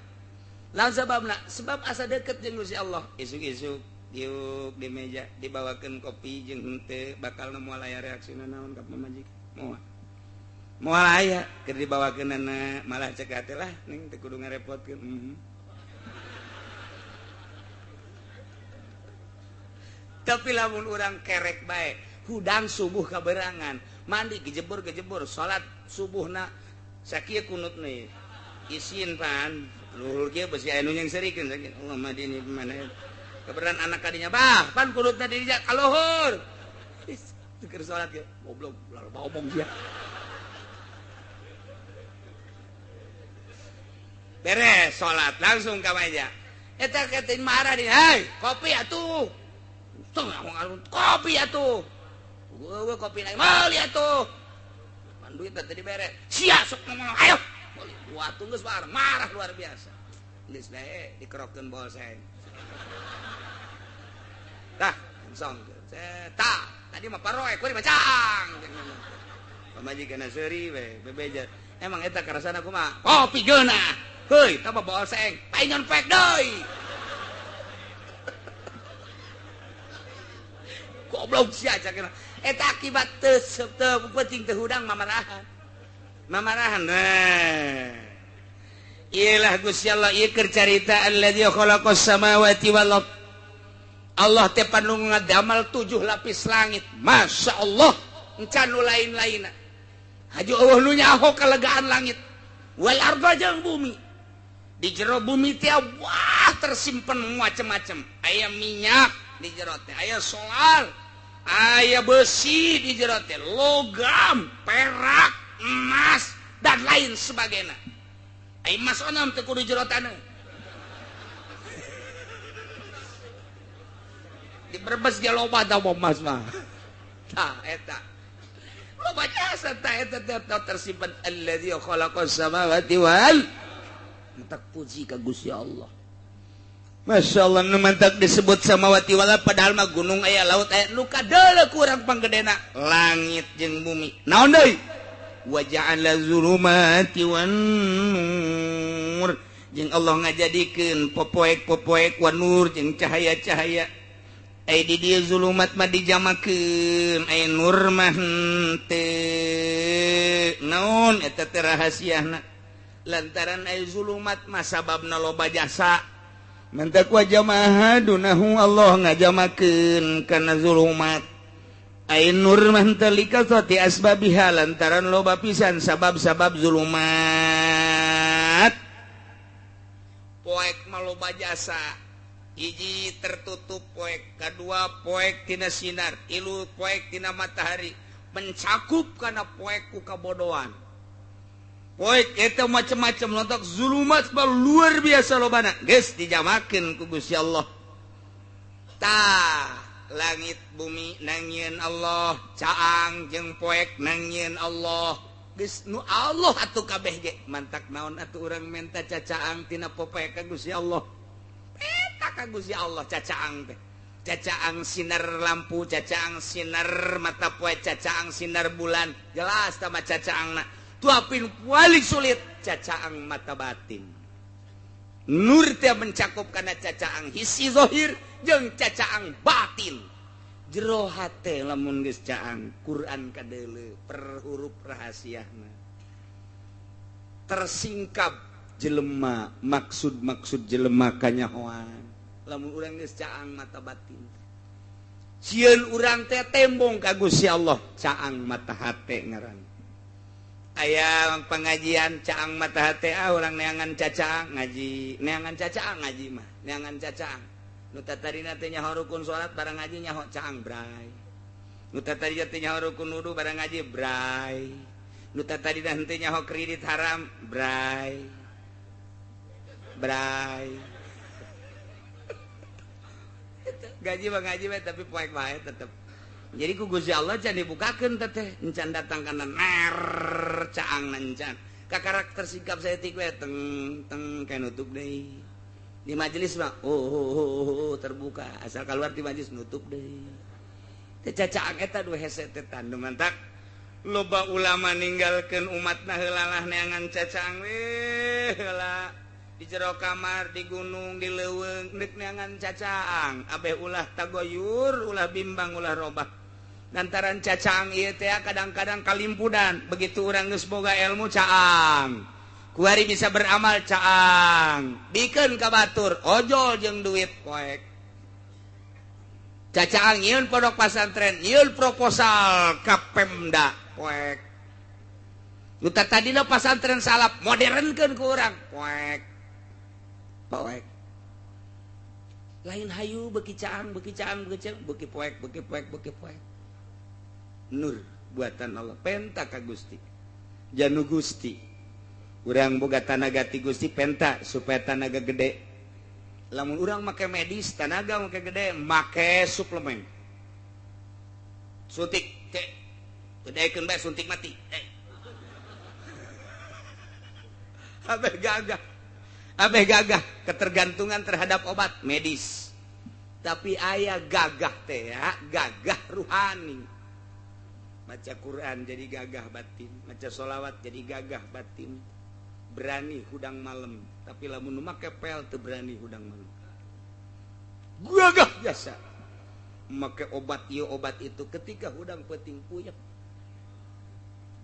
Lawan sababna? Sebab asa deket jeung Gusti Allah. Isuk-isuk diuk di meja dibawakeun kopi jeung henteu bakal moal aya reaksina naon ka pamajikan. Moal. Moal aya keur dibawakeunana malah cek hate lah ning teu kudu ngarepotkeun. Tapi lamun urang kerek bae hudang subuh kaberangan mandi gejebur-gejebur salat subuhna sakieu kunutna isin pan luhur kieu besi aya nu nyengserikeun sakieu Allah mah dini mana keberan anak kadinya bah pan kunutna di dinya ka luhur keur salat kieu goblok lalu omong sia. Beres salat langsung ka meja. Eta ketin marah di, "Hei, kopi atuh." Tengah kopi atuh. Gua kopi lagi meuli atuh. Pan duit teh dibere. Sia sok ngomong, ayo. Meuli. Wah, geus marah luar biasa. Geus bae dikerokeun bolseng. Tah, langsung. Tah, tadi mah paroe kuari bacang. Pamajikan seuri we, bebeja. Emang eta karasana kumaha? Kopi geunah. Heuy, tah bolseng, painyon pek deui. Goblok sia cakena. Eta akibat teu penting teu hudang mamarahan. Mamarahan. Nah. Iyalah Gusti Allah ieu keur carita allazi khalaqas samawati wal ard. Allah teh panu ngadamal 7 lapis langit. Masya Allah, encan nu lain-lainna. Haju eueuh nu nyaho kalegaan langit. Wal arda jeung bumi. Di jero bumi teh wah tersimpen macam-macam. Aya minyak di jero teh, aya solar, aya besi di jero teh, logam, perak, emas dan lain sebagainya. Aya emas onom teh kudu jero taneuh. Di Brebes ge loba da emas mah. Tah eta. Loba jasa tah eta teh tersimpen allazi khalaqas samawati wal mantak puji ka Gusti Allah. Masya Allah nu mantak disebut samawati wal padahal mah gunung aya laut aya nu kadeuleu kurang panggedena langit jeung bumi. Naon deui? Wa ja'ala zulumati wan nur jeung Allah ngajadikeun popoek-popoek wan nur jeung cahaya-cahaya. Ai di dieu zulumat mah dijamakeun, ai nur mah henteu. Naon eta teh rahasiana? Lantaran ai zulumat mah sababna loba jasa. Mantak wa jamaah dunahu Allah ngajamakeun kana zulumat. Ai nur mah henteu likasati asbabiha lantaran loba pisan sabab-sabab zulumat. Poek mah loba jasa. Hiji tertutup poek, kedua poek tina sinar, tilu poek tina matahari, mencakup kana poek ku kabodohan. Poek eta macam-macam lontak zulumat mah luar biasa lobana. Geus dijamakeun ku Gusti Allah. Tah, langit bumi nangieun Allah, caang jeung poek nangieun Allah. Geus nu Allah atuh kabeh ge, mantak naon atuh urang menta cacaang tina popoek ka Gusti Allah. Eta ka Gusti Allah cacaang teh. Cacaang sinar lampu, cacaang sinar mata poe, cacaang sinar bulan. Jelas tah mah cacaangna. Tuapin paling sulit cacaang mata batin. Nur teh mencakup kana cacaang hisi zahir jeung cacaang batin. Jero hate lamun geus caang Quran kadeuleu per huruf rahasiana. Tersingkap jelema maksud-maksud jelema kanyahoan. Lamun urang geus caang mata batin. Sieun urang teh tembong ka Gusti Allah, caang mata hate ngaran. Aya pengajian caang mata hate, ah urang neangan cacaang ngaji, neangan cacaang ngaji mah, neangan cacaang. Nu tatarina teh nyaho rukun salat barang ngaji nyaho caang bray. Nu tatarina teh nyaho rukun wudu barang ngaji bray. Nu tatarina henteu nyaho kredit haram bray. Bray. Gaji mah ngaji mah tapi poek wae tetep. Jadi ku Gusti Allah can dibukakeun teteh, encan datang kana ner caang encan. Ka karakter sikap saya tik we teng teng kayak nutup deui. Di majelis mah oh, terbuka, asal keluar di majelis nutup deui. Teh cacaang eta dua hese teh tandu mantak. Loba ulama ninggalkeun umatna heulalah neangan cacaang we heula. Di jero kamar, di gunung, di leuweung, deuk neangan cacaang. Abeh ulah tagoyur, ulah bimbang, ulah robah. Lantaran cacaang ieu teh kadang-kadang kalimpudan. Begitu urang geus boga ilmu caang. Kuari bisa beramal caang. Bikeun ka batur, ojol jeung duit poek. Cacaang nyieun pondok pasantren, nyieun proposal ka Pemda poek. Nu tadina pasantren salap modernkeun ku urang poek. Poek. Lain hayu beki caang, beki caang, beki caang, beki poek, beki poek, beki poek. Nur buatan Allah, penta ka Gusti. Janu Gusti. Urang boga tanaga ti Gusti penta supaya tanaga gede. Lamun urang make medis, tanaga make gede, make suplemen. Suntik, teh. Gedekeun bae suntik mati. Abeh gagah. Abeh gagah ketergantungan terhadap obat medis. Tapi aya gagah teh ya, gagah ruhani. Baca Quran jadi gagah batin, baca sholawat jadi gagah batin. Berani hudang malam, tapi lamun nu make pel teu berani hudang malam. Gagah biasa. Make obat ieu obat itu ketika hudang peuting puyeng.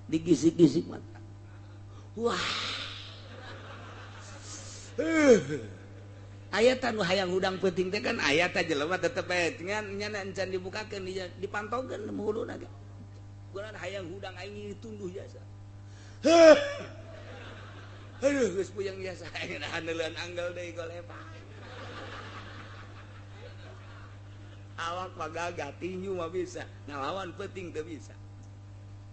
Digisik-gisik mata. Wah. Aya tah nu hayang hudang peuting teh kan aya tah jelema tetep bae ngan nyana encan dibukakeun dipantaukeun huluna ge. Kulan hayang hudang aing tunduh jasa. Aduh geus puyeng jasa aing haneuleun anggel deui golepa. Awak mah gagah tinju mah bisa, ngalawan peuting teu bisa.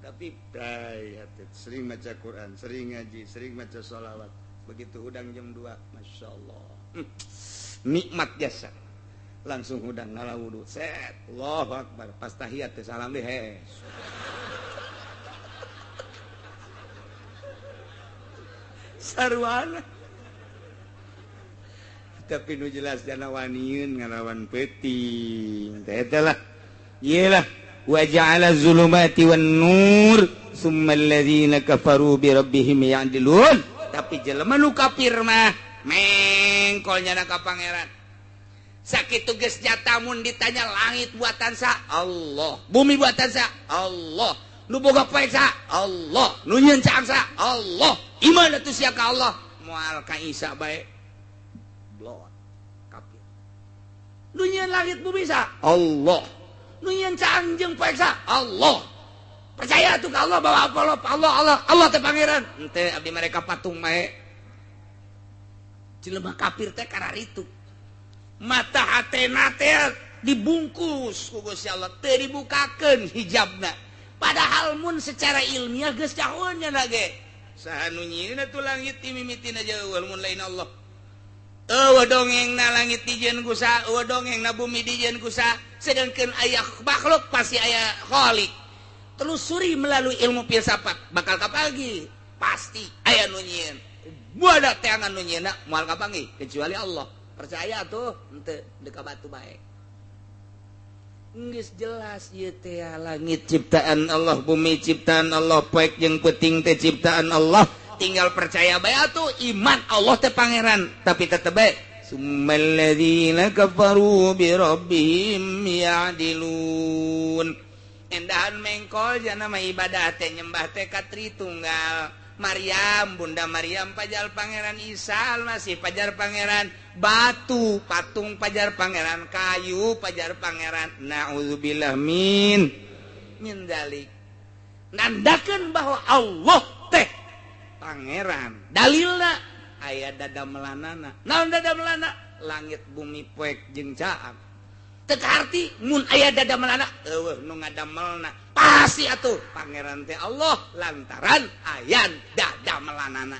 Tapi bray sering maca Quran, sering ngaji, sering maca sholawat. Begitu hudang jam 2, Masya Allah, nikmat jasa. Langsung hudang ngala wudu, set, Allahu Akbar. Pas tahiyat teh salam deh, hes. Sarwana. Tapi nu jelas jana waniun ngalawan peuting. Teh eta lah. Iyalah, wa ja'ala zulumati wan nur. Summal ladzina kafaru bi rabbihim ya'dilun. Tapi jelema nu kafir mah mengkolnya na ka pangeran. Sakitu geus nyata mun ditanya langit buatan sa Allah, bumi buatan sa Allah, nu boga poek sa Allah, nu nyieun caang sa Allah. Iman atuh sia ka Allah, moal ka Isa bae. Blot kafir. Nu nyieun langit bumi sa Allah, nu nyieun caang jeung poek sa Allah. Percaya tuh ke Allah bahwa Allah Allah Allah Allah teh pangeran. Henteu abdi mereka patung bae. Jelema kafir teh kararitu. Mata hatena teh dibungkus ku Gusti Allah, teu dibukakeun hijabna. Padahal mun secara ilmiah geus cahueun nya ge. Saha nu nyieunna tuh langit ti mimitina jauh mun lain Allah. Eueuh dongengna langit dijieun ku saha, eueuh dongengna bumi dijieun ku saha. Sedangkeun aya makhluk pasti aya khalik. Telusuri melalui ilmu filsafat bakal kapagi pasti aya nu nyieun. Buada teangan nu nyieunna moal kapanggih kecuali Allah. Percaya tuh henteu deka batu bae. Geus jelas ieu teh langit ciptaan Allah, bumi ciptaan Allah, poek jeung peuting teh ciptaan Allah. Tinggal percaya bae atuh iman Allah teh pangeran, tapi tetep bae summal ladzina kafaru bi rabbihim ya'dilun. Endahan mengkol jana mah ibadah teh nyembah teh ka Tritunggal. Maryam, Bunda Maryam pajar Pangeran Isa Almasih pajar Pangeran, batu patung pajar Pangeran, kayu pajar Pangeran. Na'udzubillah min dalik. Nandakeun bahwa Allah teh Pangeran. Dalilna aya dada melanana. Naon dada melana? Langit bumi poek jeung caang. Teu kaarti mun aya dada melana eueuh nu ngadamelna. Pasti atuh Pangeran teh Allah lantaran aya dada melanana.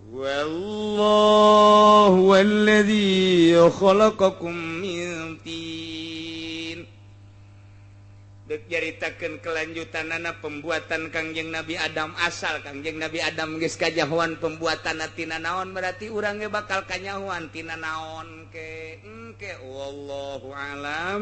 Wallahu alladzi khalaqakum min tin. Dek nyaritakeun kelanjutanana pembuatan Kangjeng Nabi Adam, asal Kangjeng Nabi Adam geus kajahoan pembuatanna tina naon, berarti urang ge bakal kanyahoan tina naon ke engke wallahu alam.